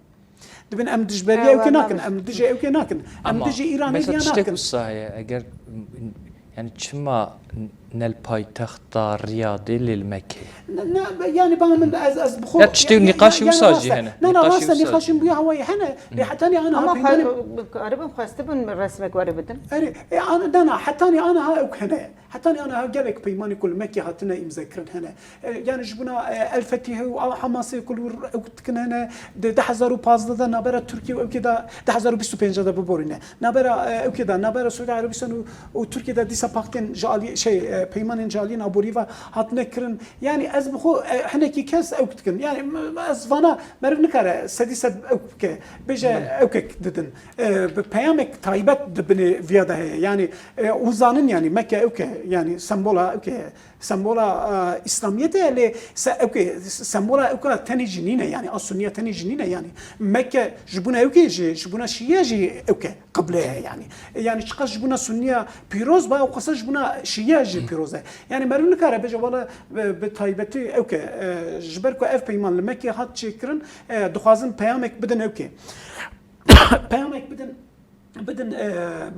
Dibên em dijberiya Ewa, ewkê nakin, nabêjin. em dijê ewkê nakin, em Ama dijê Îranê mesela diya tiştek nakin. wisa heye, eger, yani çima ne li paytexta Riyadê lê li Mekê? Ne, ne, yani bana min ez, ez bixwe Ya tiştê û ya, ya, nîqaşê yani wisa rast jî e. hene. Ne, ne, Nîqaşê rast e, wisa nîqaşên jî. bûye hawayê hene. Hı. Lê hetanî ana Ama ha xwe, peymanê karibin xwestibin resmek were bidin. Erê, e, ana, dana, hetanî ana ha ew hene. Hetanî ana ha gelek peymanê ku li Mekê hatine îmzekirin hene. E, yani ji bona, e, El Fetîhe û a Hamasê ku li wir ew dikin hene, di du hezar û pazdeh de nabera Tirkiye û ewkê de, du hezar û bîst û pênc de biborîne. Nabera, e, ewkê de, nabera Suudi Erebistan û, û Tirkiye de dîsa paktên ji aliyê çi, e, peymanên ji aliyên aborî ve hatine kirin. Yanî ez bi xwe, e, hinekî kes ewk dikin. Yanî m-, ez vana meriv nikare sedî sed ewk bike. Bêje ewkek didin. E, bi peyamek taybet di binê viya de heye. Yanî, e, hûn zanin yanî Mekke ewk e. Yanî sembola ewk e. Sembola, e, Îslamiyetê ye lê se-, ewk e, sembola ewka tenê jî nîne yanî. A Sunniya tenê jî nîne yanî. Mekke ji bona ewkê jî, ji bona Şiye jî ewk e. Qiblê ye yanî. E, yanî çiqas ji bona Sunniya pîroz ba, ew qasa ji bona Şiye jî pîroz e. Yanî meriv nikare bêje wele, e, bi taybetî ewk e. E, ji ber ku ev peyman li Mekkê hat çêkirin, e, dixwazin peyamek bidin ewkê. Peyamek bidin, bidin, e,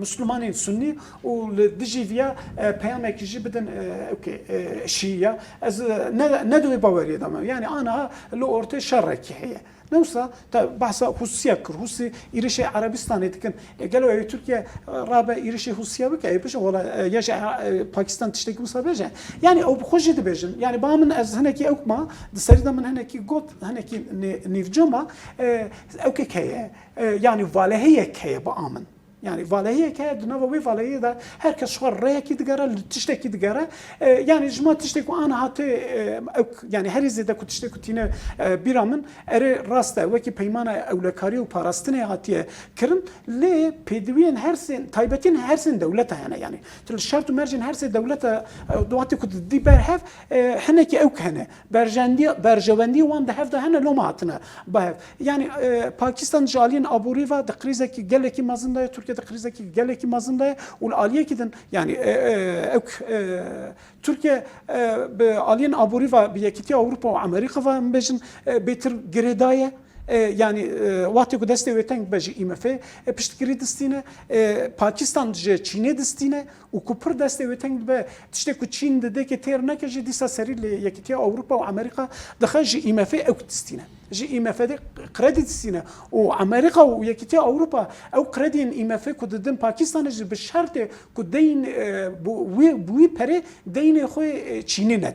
Mislimanên Sunnî û li dijî viya, e, peyamek jî bidin, e, ewkê, e, Şiya. Ez, e, ne, ne di wê baweriyê de me. Yanî aniha li ortê şerekî heye. Ne wisa te behsa Hûsiya kir. Hûsî îrişê Erebistanê dikin. E, gelo ew Tirkiye, e, rabe îrişê Hûsiya bike? Ê bije wala, e, ya jî, e, Pakistan tiştekî wisa bêje. Yanî ew bi xwe jî dibêjin. Yanî ba min ez hinekî ewk ma, di serî de min hinekî got, hinekî nê-, nîvco ma, e, ewkek heye. E, yanî valehiyek heye ba min. Yanî valehiyek heye, di nava wê valehiyê de her kes ji xwe rêyekî digere, li tiştekî digere. E, yanî ji me tiştê ku aniha tê, e, ewk, yanî herî zêde ku tiştê ku tîne, e, bîra min, erê rast e, wekî peymana ewlekarî û parastinê hatiye kirin, lê pêdiviyên her sê, taybetiyên her sê dewleta hene. Yanî tu li şert û mercên her sê dewleta, e, di wextê ku tu didî ber hev, e, hinekî ewk hene. Berjendiya, berjewendiyê wan di hev de hene, loma hatine bi hev. Yanî, e, Pakistan ji aliyên aborî ve di krîzekî gelekî mezin de ye, Tirkiye di krîzekî gelekî mezin de ye û li aliyekî din, yanî, e, e, ewk, e, Tirkiye, e, bi aliyên aborî ve bi Yekîtiya Ewropa û Amerîka ve, em bêjin, e, bêtir girêdaye. E, yanî, e, wextê ku destê wê teng dibe ji I M F, e, piştgirî distîne, e, Pakistan ji Çînê distîne û ku pir destê wê teng dibe, tiştê ku Çîn di dêkê têr neke jî, dîsa serî li Yekîtiya Ewropa û Amerîka dixe, ji I M F ewk distîne. Ji I M F de kredî distîne û Amerîka û Yekîtiya Ewropa ew krediyên I M F ku didin Pakistanê jî bi şertê ku deyn, e, bi wî, bi wî perê deynê xwe, e, Çînê nede.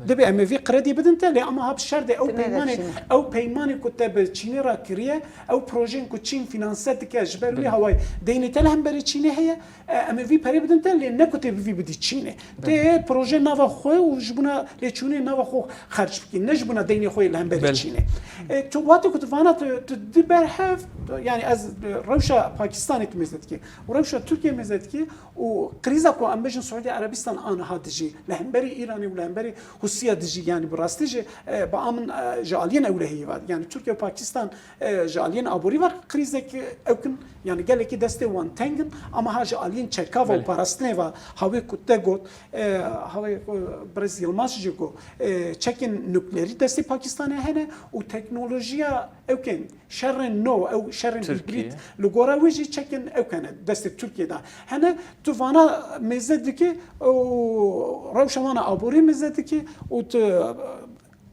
Dibê em ê vî kredî bidin te, lê ama ha bi şer de ew peymanê, ew peymanê ku te bi Çînê re kiriye, ew projeyên ku Çîn fînanse dike, ji ber wî hawayê deynê te li hemberî Çînê heye, e, em ê vî perê bidin te, lê ne ku tê bi vî bidî Çînê. Tê proje nava xwe û ji bona lêçûnê nava xwe xerc bikî, ne ji bona deynê xwe li hemberî Çînê. E, tu wate ku tu vana tu, tu di ber hev, tu, yanî ez, e, rewşa Pakistanê tu mêze dikî û rewşa Tirkiye mêze dikî, û krîza ku em bêjin Siûdî Erebistan aniha dijî, li hemberî Îranê û li hemberî Hûsiya dijî, yanî bi rastî jî, e, ba min, e, ji aliyên ewlehiyê ve, yanî Tirkiye û Pakistan, e, ji aliyên aborî ve krîzek ewk in, yanî gelekî destê wan teng in, ama ha ji aliyên çeka ve û parastinê ve, ha wê ku te got, e, ha wê ku Birêz Yilmaz jî got, e, çekên nuklerî destê Pakistanê hene û teknolojiya ewkên Şerên nû, ew şerên hîbrîd, li gora wê jî çekên ewk hene destê Tirkiyê de. Hene tu vana mêze dikî û rewşa wana aborî mêze dikî û tu, e,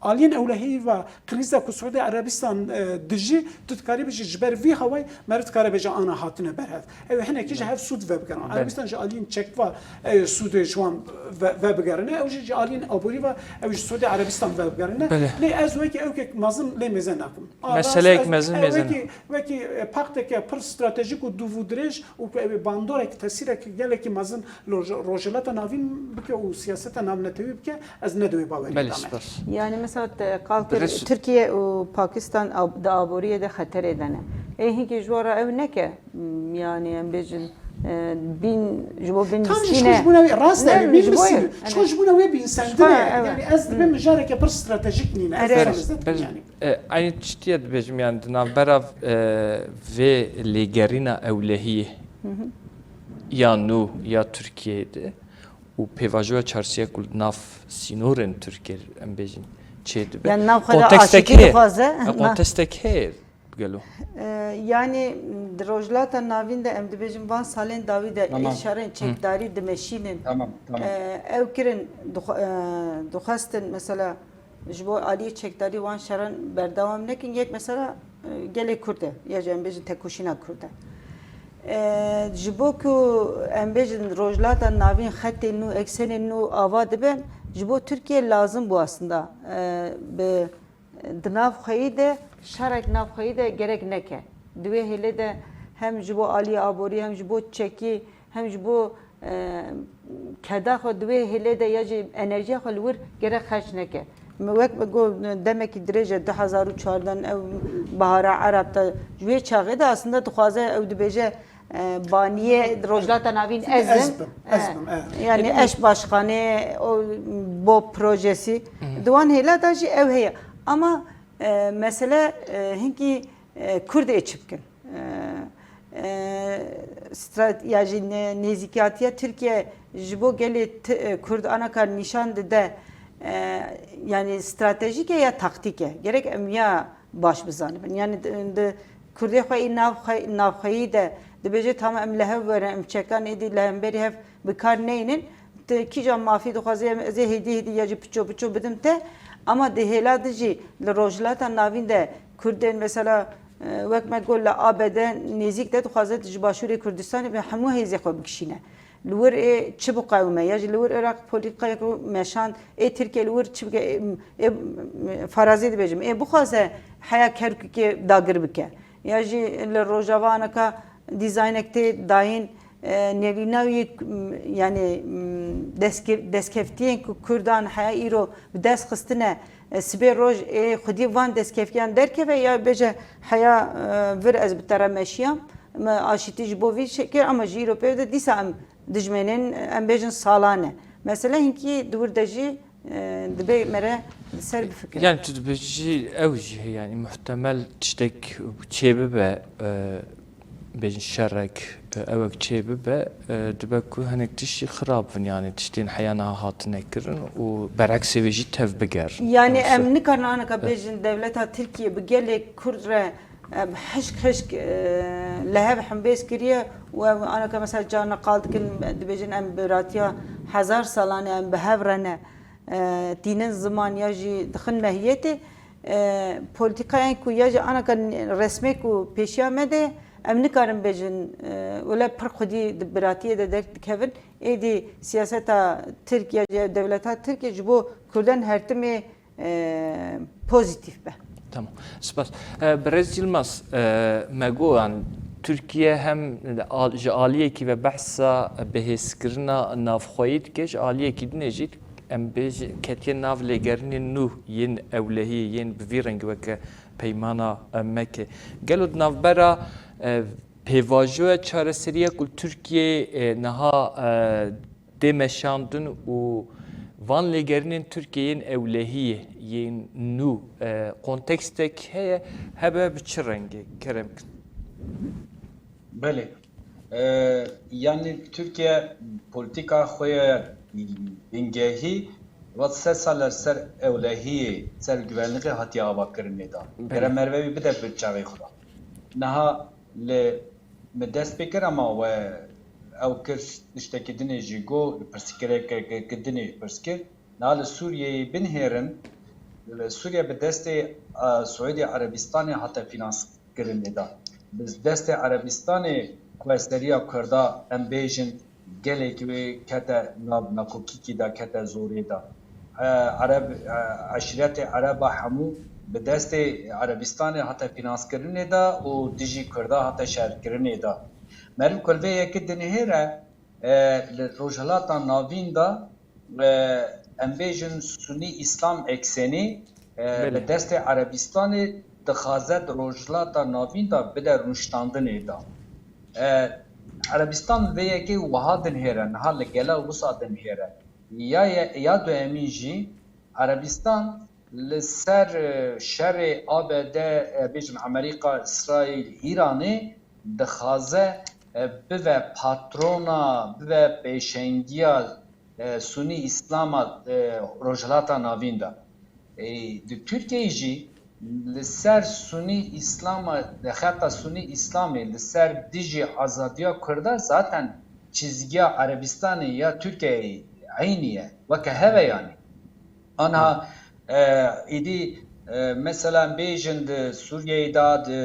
aliyên ewlehiyê ve krîza ku Siûdî Erebistan, e, dijî, tu dikarî bijî ji ber vî hawayê meriv dikare bêje ana hatine berhev. Ew ê hinekî ji hev sûd vebigerin. Erebistan ji aliyên çekva, e, sûdê ji wan ve-, vebigerine, ew jî ji aliyên aborî ve ew ji Siûdî Erebistan vebigerine. Lê ez wekî ewkek mezin lê mêze nakim. A, rast, meseleyek ez, mezin e, mêze ne. Wekî, wekî, e, pakteke pir stratejîk û dûv û dirêj û ku ew ê bandorek, tesîrek gelekî mezin li roj-, Rojhilata Navîn bike û siyaseta navnetewî bike, ez ne di wê baweriyê de me. Belê, spas. Yani mesela te, qal kir, Tirkiye û Pakistan ab-, di aboriyê de xeterê de ne. Ê hinkî ji we re ew neke, m, yani em bêjin, e, bîn, ji bo bîn Tam ji xwe ji bona wê, rast e, bîn ji bo, ji xwe ji bona wê bînsendin e. Yani ez dibêm mijareke pir stratejîk nîne. Ez Erê. Dibêm ez dibêm yani. E, eynî tiştî ye dibêjim, yani di navbera, e, vê lêgerîna ewlehiyê ya nû ya Tirkiyeyê de û pêvajoya çarşiya ku li nav sînorên Tirkiyê em bêjin çê dibe. Yani nav xwe de kontekstek aşitî heye. Dixwaze. E, kontekstek heye gelo. E, yani di Rojhilata Navîn de em dibêjin van salên dawî de ê şerên çekdarî dimeşînin. Tamam, tamam. E, ew kirin dixwe-, e, dixwestin mesela ji bo aliyê çekdarî wan şeran berdewam nekin, yek mesela, e, gelê Kurd e, ya jî em bêjin tekoşîna Kurd e. E, ji bo ku em bêjin Rojhilata Navîn xetê nû, eksenê nû ava dibe, ji bo Tirkiye lazim bû aslında, e, bi, di nav xweyî de, şerek nav xweyî de gerek neke. Di wê hêlê de hem ji bo aliyê aborî, hem ji bo çekî, hem ji bo e, keda xwe di wê hêlê de ya jî enerjiya xwe li wir gerek xerc neke. Min wek min got, demekî dirêj e, du hezar û çardeh ew bahara Ereb te, ji wê çaxê de aslında dixwaze ew dibêje, e, baniyê Rojhilata Navîn ez im. Ez bim, ez bim, e. Yani eş başkanê o bo projesi. Di wan hêla de jî ew heye. Ama, e, mesele, e, hinkî, e, Kurd ê çi bikin? E, e, strat-, ya jî ne-, nêzîkatiya Tirkiye ji bo gelê ti-, e, Kurd anaka nîşan dide, e, yani stratejîk e ya taktîk e. Gerek em ya baş bizanibin. Yani di, di Kurdê xwe ê nav xwe-, navxweyî de dibêje, tamam, em li hev werin, em çekan êdî li hemberî hev bi kar neynin. Te kîjan mafî dixwaze, em, ez ê hêdî hêdî ya jî piço piço bidim te. Ama di hêla din jî li Rojhilata Navîn de Kurdên mesela, e, wek me got li A B D nêzîk de dixwaze ji Başûrê Kurdistanê bi hemû hêzê xwe bikişîne. Li wir ê çi biqewime? Ya jî li wir Iraq polîtîkayek meşand, ê Tirkiye li wir çi bike? Ê, ê, farazê dibêjim, ê bixwaze heya Kerkûkê dagir bike. Ya jî li Rojava anaka dîzaynek tê dayîn, e, nêrîna wî, m, yani, m, destke-, destkeftiyên ku Kurdan heya îro bi dest xistine, e, sibê roj ê xwedî van destkeftiyan derkeve ya bêje heya, e, vir ez bi te re meşiyam, me aşîtî ji bo vî çêkir, ama ji îro pê de dîsa em dijmenên, em bêjin salan e. Mesele hinkî di wir de jî, e, dibe me re li ser bifikire. Yani tu dibêjî ew jî heye, yani muhtemel tiştek çêbibe, e, bêjin şerek, e, ewek çêbibe, e, dibe ku hinek tişt jî xirab bin, yani tiştên heya niha hatine kirin û bereksê wê jî tev bigerin. Yani em nikarin anaka bêjin dewleta Tirkiye bi gelê Kurd re, e, hişk hişk, e, li hev hembêz kiriye û ev anaka mesela carna qal dikin, dibêjin em biratiya hezar salan e, em bi hev re ne, e, tînin ziman ya jî dixin mehiyetê, e, polîtîkayên ku ya jî anaka resmê ku pêşiya me de em nikarin bêjin, e, wele pir xwedî di biratiyê de derg dikevin. Êdî siyaseta Tirkiye, dewleta Tirkiye ji bo Kurdan her timê, e, pozîtîf be. Tamam. Spas. E, Birêz Yilmaz, e, me got, yani, Tirkiye hem al-, ji aliyekî ve behsa bihêzkirina navxweyî dike, ji aliyekî dinê jî em bêjin ketiye nav lêgerînên nû yên ewlehiyê, yên bi vî rengî weke peymana, e, Mekê. Gelo di navbera, e, pêvajoya çareseriya ku li Tirkiyeyê, e, niha, e, tê meşandin û van lêgerînên Tirkiyeyê yên ewlehiyê, yên nû, e, kontekstek heye, hebe bi çi rengî? Kerem kin. Belê. E, yani Tirkiye polîtîka xwe ye bingehî, vat sed sal li ser ewlehiyê, ser güvenliğê hatiye avakirinê de. Belê. Gere merve wî bide bi çavê xwe de. Niha li min dest pê kir, ama we ew kir tiştekî dinê jî got, pirsgirêkeke dinê pirs kir. Niha li Sûriyeyê binihêrin, li Sûriye bi destê, e, Siûdî Erebistanê hate fînanskirinê de. Bi destê Erebistanê ku ez seriya Kurda em bêjin gelek wê kete nav nakokîkî de, kete zorê de. E, Ereb, e, eşîretê Ereba hemû bi destê Erebistanê hate fînanskirinê de û dijî Kurda hate şerkirinê de. Meriv ku li vê yekê dinihêre, e, li Rojhilata Navîn de, e, em bêjin Sunî Îslam eksenî, e, Belê. bi destê Erebistanê dixwaze di Rojhilata Navîn de bide rûniştandinê de. E, Erebistan vê yekê wiha dinihêre, niha li gele wisa dinihêre. Ya ye-, ya duyemîn jî Erebistan li ser, e, şerê A B D, e, bêjin Amerîka, Îsraîl, Îranê dixwaze, e, bive patrona, bive pêşengiya, e, Sunî Îslama, e, Rojhilata Navîn de. E, di Tirkiyeyê jî li ser Sunî Îslama, xeta Sunî Îslamê li ser dijî azadiya Kurda zaten çizgiya Erebistanê ya Tirkiyeyê eynî ye, weke hev e yanî. Anha, e, îdî, e, mesela em bêjin di Sûriyeyê de, di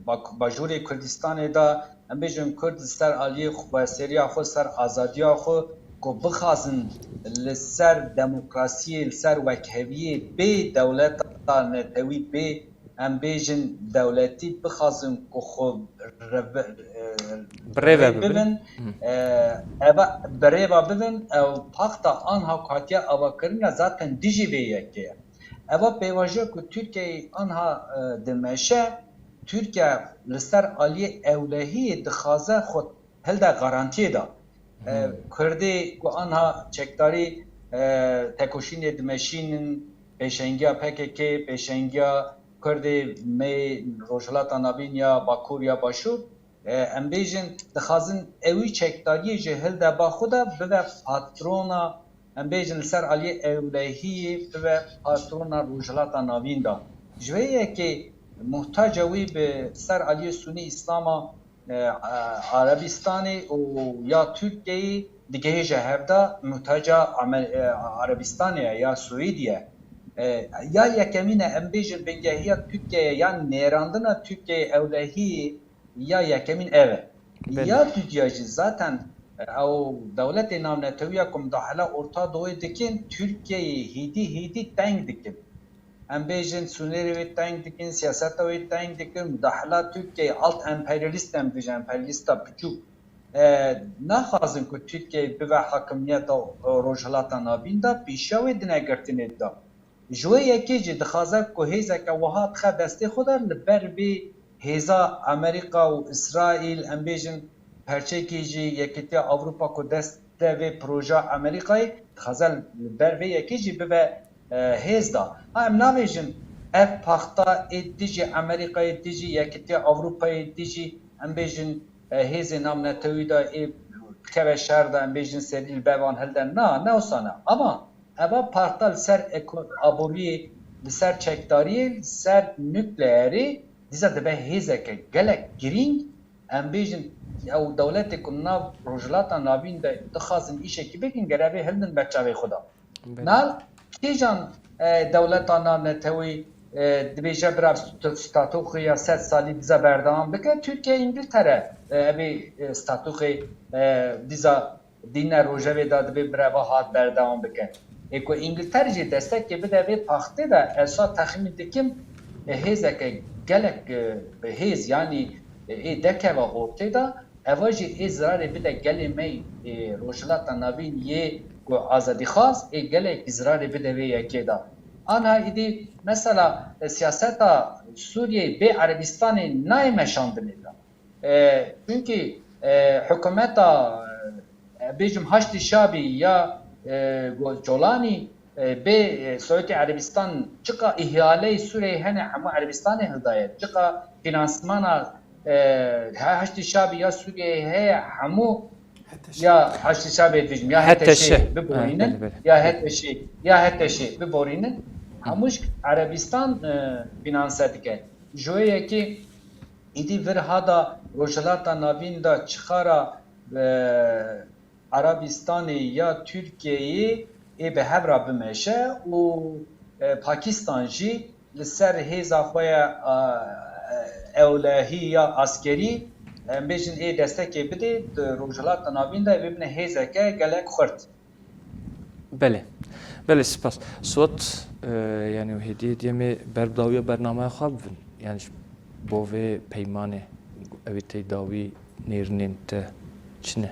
bak-, bajûrê Kurdistanê de, em bêjin Kurd li ser aliyê xwe, seriya xwe, ser azadiya xwe ku bixwazin li ser demokrasiyê, li ser wekheviyê bê dewleta netewî bê, em bêjin dewletî bixwazin ku xwe reve- e, Bi rê ve rê bibin. bibin, e, eva bi rê ve bibin, ew paxta anha ku hatiye avakirin e zaten dijî vê yekê ye. Eva pêvajoya ku Tirkiyeyê anha e, dimeşe, Tirkiye li ser aliyê ewlehiyê dixwaze xwe hilde garantiyê de. E, Hmm. Kurdê ku anha çekdarî e, tekoşînê dimeşînin, pêşengiya P K K, pêşengiya Kurdê me Rojhilata Navîn ya Bakur ya Başûr, e, em bêjin dixwazin ewî çekdariyê ji hilde ba xwe de bibe patrona, em bêjin li ser aliyê ewlehiyê bibe patrona Rojhilata Navîn de. Ji vê yekê muhtaca wî bi ser aliyê Sunî Îslama e, e, Erebistanê û ya Tirkiyeyê digihêje hevda muhtaca Amer- e, Erebistanê ye ya Swêdî ye. E, ya yekemîn e, em bêjin bingehiya Tirkiyeyê ya nêrandina Tirkiyeyê ewlehiyê ya yekemîn ev e. Belê. Ya dudiya jî zaten e, ew dewletê navnetewî ya ku mudahila Orta Doğuyê dikin, Tirkiyeyê hêdî hêdî teng dikin. Em bêjin sûnerê wê teng dikin, siyaseta wê teng dikin, mudahila Tirkiyeyê alt emperyalîst em bêjin, emperyalîsta piçûk, e, naxwazin ku Tirkiye bibe hakimiyeta e, Rojhilata Navîn de, pêşiya wê dine girtinê de. Ji wê yekê jî dixwaze ku hêzeke wiha dixe destê xwe de li ber vê hêza Amerîka û Îsraîl, em bêjin perçekê jî Yekîtiya Ewropa ku dest de vê proja Amerîkayê dixwaze li ber vê yekê jî bibe e, hêz de. Ha, em nabêjin ev paxta ê dijî Amerîkayê, dijî Yekîtiya Ewropayê, dijî em bêjin e, hêzên navnetewî de ê bikeve şer de, em bêjin serî li ber van hilde. Na, ne wisa ne. Ama eva paxta li ser eko- aboriyê, li ser çekdariyê, li ser nukleerê dîsa dibe hêzeke gelek girîng. Em bêjin ew dewletê ku nav Rojhilata Navîn de dixwazin îşekî bikin, gere vê hildin ber çavê xwe de. Belê. Nal kîjan e, dewleta navnetewî e, dibêje bira st- statuxê ya sed salî dîsa berdewam bike? Tirkiye, Îngiltere e, evê e, statuxê e, dîsa dîne rojevê de dibê bireva hat berdewam bike. Ê ku Îngiltere jî destekê bide vê paxtê de, ez sa texmîn dikim e, hêzeke gelek e, bi hêz, yanî e, ê dekeve ortê de, eva jî ê zirarê bide gelê me ê Rojhilata Navîn yê ku azadîxwaz, ê gelekî zirarê bide vê yekê de. Anha îdî mesela e, siyaseta Sûriyeyê bê Erebistanê nayê meşandinê de. E, çunkî e, hikûmeta e, bêjim Haşdî Şabî ya e, Go- Colanî e, bê e, Siûdî Erebistan çiqa îhaleyi Sûriyeyê hene hemû Erebistanê hildaye. Çiqa fînansmana e, he- Haşdî Şabî ya Sûriyeyê heye hemû Heteşe. Ya Haşdî Şabê dibêjim, ya Heteşe. Heteşê biborînin, Ha, belê, belê. Ya Heteşê, ya Heteşê biborînin. Hemû ji Erebistan e, fînanse dike. Ji wê yekê îdî vir hada Rojhilata Navîn de çixara e, Erebistanê ya Tirkiyeyê ê bi hev re bimeşe û e, Pakistan jî li ser hêza xwe ya e, ewlehî ya askerî, em bêjin ê destekê bidê, di Rojhilata Navîn de bibine hêzeke gelek xurt. Belê. Belê, spas. Suat, e, yani hêdî hêdî em ê ber bi dawiya bernameya xwe bibin. Yani ji bo vê peymanê ew ê tey dawî nêrînên te çi ne?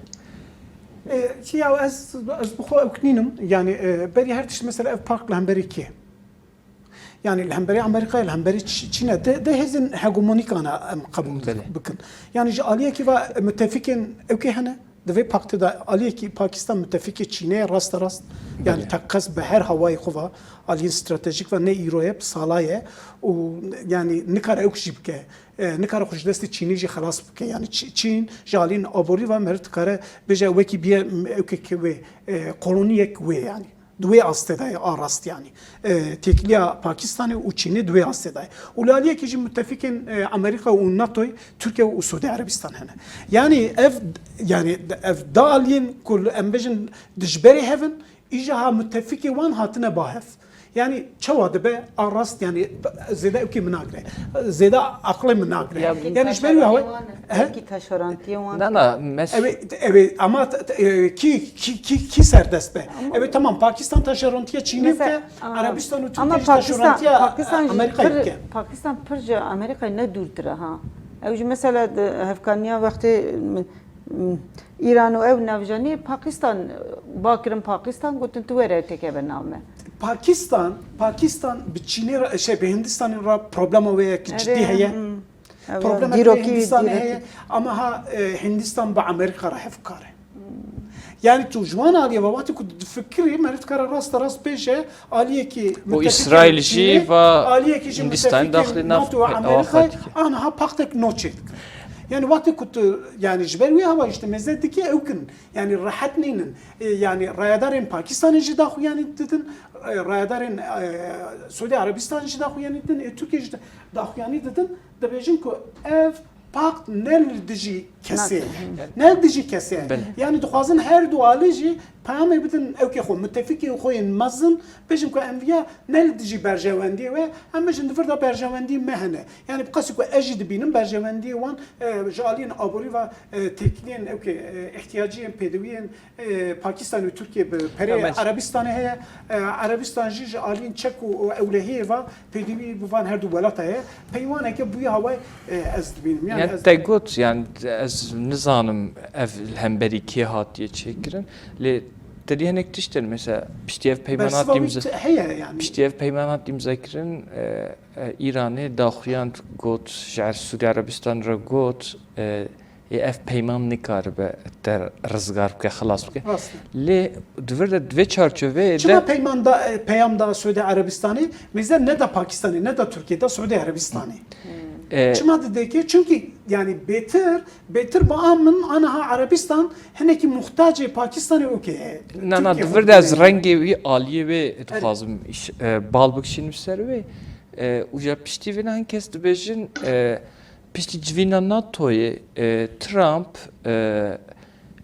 E, ki ya ez, ez bi xwe ew kinînim, yani e, berî her tişt mesela ev park li hemberî kê? Yani li hemberî Amerîkayê, li hemberî Çî- Çîn e, de, de hêzên hegemonîkana em qebûl Belê. bikin. Yani ji aliyekî ve müttefikên ew kê hene, di vê paktê de aliyekî Pakistan müttefikê Çînê ye, raste rast. Yani Belê. teqez bi her hawayê xwe ve aliyên stratejik ve ne îro ye, bi sala ye û yani nikare ew jî bike. E, nikare xwe ji destê Çînê jî xelas bike. Yani Çî- Çîn ji aliyên aborî ve meriv dikare bêje wekî bîye m- ew kê wê, e, koloniyek wê yani. Di wê astê de ye, a rast yani. E, têkiliya Pakistanê û Çînê di wê astê de ye. Û li aliyekî jî müttefikên e, Amerîka û NATOyê Tirkiye û Suûdî Erebistan hene. Yani ev yani ev da aliyên ku li- em bêjin dijberê hev in, Îja ha mutefikê wan hatine ba hev. Yani çawa dibe a rast, yani zêde ewkê min nagire. Zêde aqilê min nagire. Ya, yani ji ber wî hawê. He? Belkî taşerantiye wan. Na, na, mes- Ew ê, ew ê, ama t- t- e, kî, kî, kî, kî serdest be? Ama ew ê, tamam, Pakistan taşerantiye Çînê bike, Arabistan û Tirkiye jî taşerantiye Amerîkayê bike. Pakistan pir ji Amerîkayê ne dûrtir e ha. Ew jî mesela di hevkaniya wextê, m- Îran û ew navjanî Pakistan, bakirin Pakistan, gotin tu were têkeve nav me. Pakistan, Pakistan bi Çînê re, şey, bi Hindistanê re problema wê yek cidî heye. Problema wê Hindistanê heye. Ama ha, e, Hindistan bi Amerîka re hevkar e. Yani tu ji wan aliyê ve wextê ku difikirî, meriv dikare raste rast bêje, aliyekî û Îsraîl jî va Hindistan daxilî nav NATO û Amerîkayê, aniha paktek nû çêdike. Yani wextê ku tu, yani ji ber wî hava işte mêze dike ew kin, yani rehet nînin. E, yani rayedarên Pakistanê jî daxuyanî didin, e, rayedarên, e, Suudi Arabistanê jî daxuyanî didin, e, Tirkiye jî daxuyanî didin, dibêjin ku ev pakt ne li dijî kesê ye. Ne li dijî kesê ye. Yani dixwazin her du alî jî peyamê bidin ewkê xwe, mutefikê xwe yên mezin, bêjin ku em viya ne li dijî berjewendiyê we, em bêjin di vir de berjewendî me hene. Yani bi qasî ku ez jî dibînim berjewendiyê wan, e, ji aliyên aborî ve, e, têkiliyên ewkê, e, ihtiyaciyên pêdiviyên, e, Pakistan û Tirkiye bi perê Erebistanê heye. E, Erebistan jî ji aliyên çek û, û ewlehiyê ve pêdivî bi van her du welata heye. Peywaneke bûye hawayê, e, ez dibînim. Yani Yani ez te got, yani ez nizanim ev li hemberî kê hatiye çêkirin. Lê te dî hinek tişt in, mesela piştî ev peymana Bersiva wî imza-, te-, heye yani. Piştî ev peymana hat imzakirin, e, e, Îranê daxuyand got, ji Er-, Sûdî Erebistan re got, e, ê ev peyman nikaribe te rizgar bike, xilas bike. Rast e. Lê di vir de, di vê çarçoveyê de Çima peyman da, e, peyam da Suudi Erebistanê, mêze ne da Pakistanê, ne da Tirkiye, da Suudi Erebistanê? E, Çima didê ki? Çünkü yani bêtir, bêtir ba min aniha Erebistan hinekî muhtacê Pakistanê û ke Na, na, Tirkiye di vir de ez û rengê wî, aliyê wê dixwazim iş-, e, bal bikişînim ser wê. E, û ja piştî vê hin kes dibêjin, e, piştî civîna NATOyê, e, Trump, e,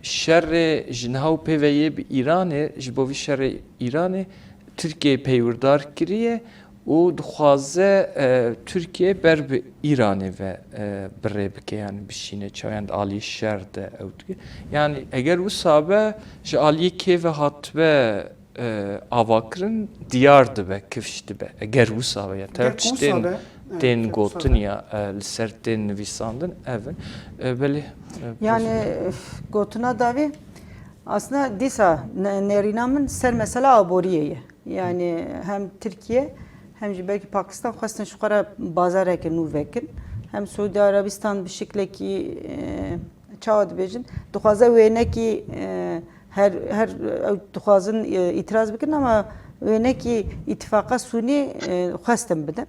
şerê ji niha û pê ve yê bi Îranê, ji bo vî şerê Îranê Tirkiyeyê peywirdar kiriye û dixwaze, e, Tirkiye ber bi Îranê ve, e, bi rê bike, yani bişîne çayan di alî şer de ew dike. Yani eger wisa be, ji aliyê kê ve hatibe, e, avakirin diyar dibe, kifş dibe. Eger wisa be, ya tev tiştên, tên gotin ya, e, li ser tên nivîsandin, ev in. E, belê, e, Yani, gotina dawî, aslında dîsa ne-, nerîna min ser mesela aboriyê ye. Yani hem Tirkiye, hem jî belkî Pakistan xwestin ji xwe re bazareke nû vekin. Hem Suudi Arabistan bi şiklekî, e, çawa dibêjin, dixwaze wênekî, e, her, her ew dixwazin, e, îtiraz bikin, ama wênekî îtifaqa Sûnî, e, xwestin bidin.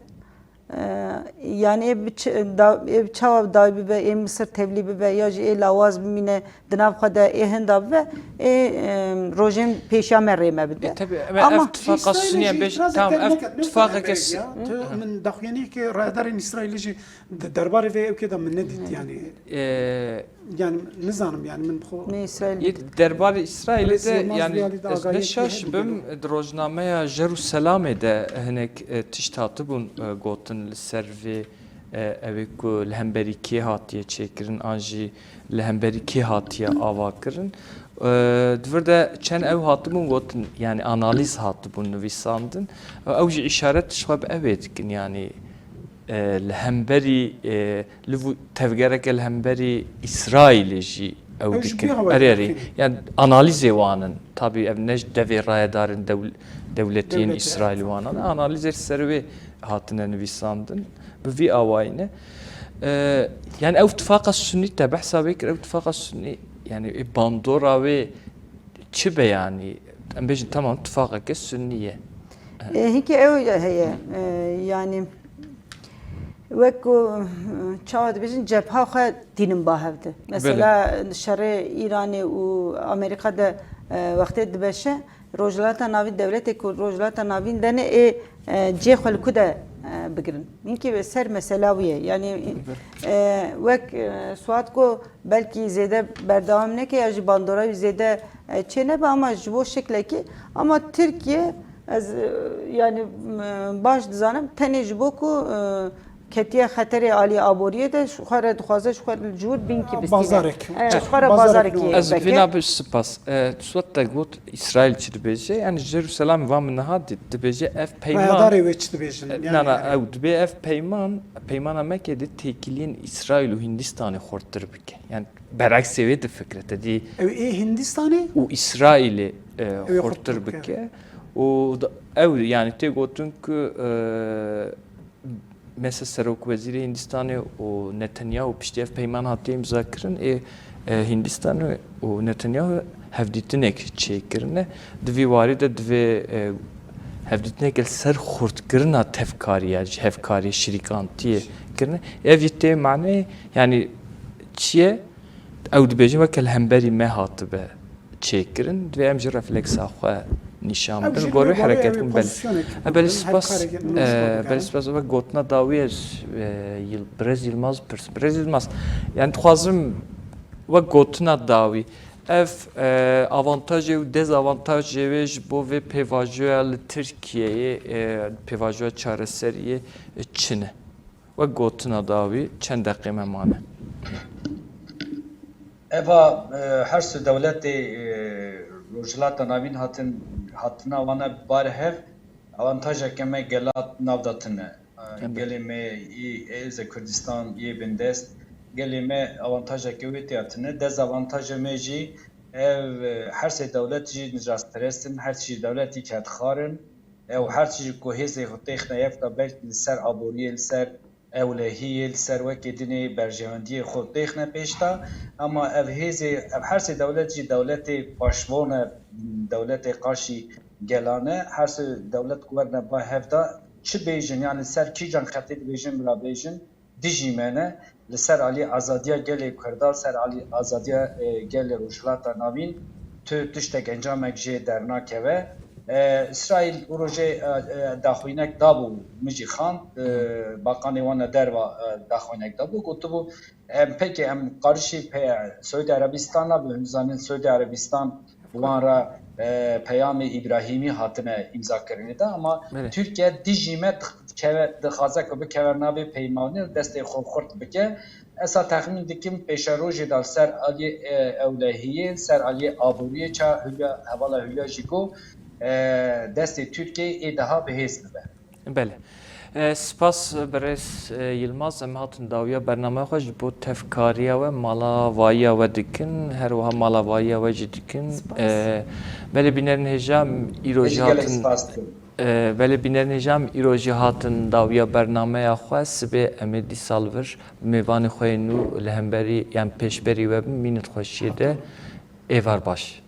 E, yani ê bi ç-, da-, ê bi çawa dawî bibe, ê Misir tevlî bibe, ya jî ê lawaz bimîne, di nav xwe de ê hinda bibe, ê, e, rojên pêşiya me rê me bide. E, tabii, ama Ama ev tifaqa Suniye bêj, tamam, ev tifaqeke s- Tu min daxuyanî ki rayedarên Îsraîlê jî di derbarê vê ewkê de min nedît yani. E, Yani nizanim yani min bi xwe. Yê derbarê Îsraîlê de, yani ez ne şaş bim, di rojnameya Jeruselamê de hinek, e, tişt hatibûn, e, gotin li ser vê, e, ew ê ku li hemberî kê hatiye çêkirin an jî li hemberî kê hatiye avakirin. E, di vir de çend ew hatibûn gotin, yani analîz hatibûn nivîsandin. Ew jî îşaret ji xwe bi ew ê dikin, yani e, li hemberî, e, li vû-, tevgereke li hemberî Îsraîlê jî ew dikin. Erê, erê. Yani analîzê wan in. Tabî ev ne ji devê rayedarên dewl-, dewletiyên Îsraîl wan in. Analîzê li ser wê hatine nivîsandin. Bi vî awayî ne. E, yani ew tifaqa Sunî te behsa wê kir, ew tifaqa Sunî, yani ê bandora wê çi be yani? Em bêjin tamam, tifaqeke Sunî ye. E, hinkî ew heye, e, yani wek ku, e, çawa dibêjin, cepha xwe tînin ba hev de. Mesela şerê Îranê û Amerîka de, e, wextê dibeşe, Rojhilata Navîn, dewletê ku Rojhilata Navîn de ne ê, e, cê xwe li ku de, e, bigirin. Hinkî ser mesela wî ye. Yanî, e, wek, e, Suat got, belkî zêde berdewam neke ya jî bandora wî zêde, e, çê nebe, ama ji bo şeklekî, ama Tirkiye, ez, e, yanî, m, baş dizanim, tenê ji bo ku, e, ketiye xeterê alî aboriyê de, ji xwe re dixwaze, ji xwe ji wir bînkî bistîne. Bazarek. E, ji xwe re bazarek bazarek nû. Ez veke. Vêna bi spas. E, Suat te got, Îsraîl çi dibêje? Yani Jerusalem va min niha di-, dibêje ev peyman. Rayadarê wê çi dibêjin? E, Yani na, na, ew dibê ev peyman, peymana Mekke de têkiliyên Îsraîl û Hindistanê xurtir bike. Yani bereksê wê difikre. Te dî Ew ê Hindistanê? Û Îsraîlê, e, Ew ê xurtir xurtir bike. Bike. Û da, ew yani tê gotin ku, e, mesela Serokwezîrê Hindistanê û Netanyahu piştî ev peyman hatiye îmza kirin, ê, e, Hindistan û Netanyahu hevdîtinek çêkirine. Di vî warî de divê, e, hevdîtinek li ser xurtkirina tevkariya, ji hevkariyê şirîkantiyê kirine. Ev yê tê maneyê, yani çi ye? Ew dibêjin weke li hemberî me hatibe çêkirin, divê em jî refleksa xwe nîşan Ew bidin, jî gorî wê gorî hereketê ew ê bikin, belê. Pozîsyonekî E, belê bigrin, spas, hevkareke e, nû belê bigrin. Spas, ez wek gotina dawî ez, e, Yil-, Birêz Yilmaz bipirs. Birêz Yilmaz, yani dixwazim wek gotina dawî, ev, e, avantajê û dezavantajê wê ji bo vê pêvajoya li Tirkiyeyê, e, pêvajoya çareseriyê, e, çi ne? Wek gotina dawî, çend deqê me mane. Eva, e, her sê dewletê, e, Rojhilata Navîn hatin, hatina wana bar hev, avantajeke me gela nav de tune. E, Em. Gelê me yê Hêzê Kurdistan yê bindest, gelê me avantajeke wê tê tune. Dezavantaja me jî ev, e, her sê dewlet jî nicazperest in, her sê dewletî kedxar in. Ew her çi ji ku hêzê xwe têxine yek de belkî li ser aboriyê, li ser ewlehiyê, li ser wekî dinê berjewendiyê xwe têxine pêş de. Ema ev hêzê, ev her sê dewlet jî dewletê paşvo ne, dewletê qarşî gelan e. Her sê dewlet ku werine ba hev de çi bêjin, yani li ser kîjan xetê dibêjin bila bêjin, dijî me ne, li ser alî azadiya gelê Kurda, li ser alî azadiya, e, gelê Rojhilata Navîn, tu tiştek encamek jê dernakeve. E, Îsraîl û rojê, e, e, daxwînek dabû, min jî xand, e, Hı. Bakanê wana derva, e, daxwînek dabû, gotibû, em pekê em qarişî pe-, Siûdî Erebistan nabin, hûn zanin Siûdî Erebistan wan re, e, peyamê Îbrahîmî hatine îmzakirinê de, ama Belê. Tirkiye dijî me dix-, dikeve, dixwaze ku bikeve navê peymanê û destê xwe xurt bike. Ez a texmîn dikim pêşerojê de li ser aliyê, e, ewlehiyê, li ser aliyê aboriyê ça Hülya, hevala Hülya jî got, e, destê Tirkiyeyê ê daha bi hêz bibe. Belê. E, spas birêz, e, Yilmaz, em hatin dawiya bernameya xwe ji bo tevkariya we, malavayiya we dikin, her wiha malavayiya we jî dikin. Spas. E, belê bînerên hêja, em îro Ez jî gelek hatin, spas dikim. E, belê bînerên hêja, em îro jî hatin dawiya bernameya xwe. Sibê em ê dîsa li vir mêvanê xwe yên nû li hemberî, yan pêşberî we bin, mînin di xweşiyê de. Êvar baş.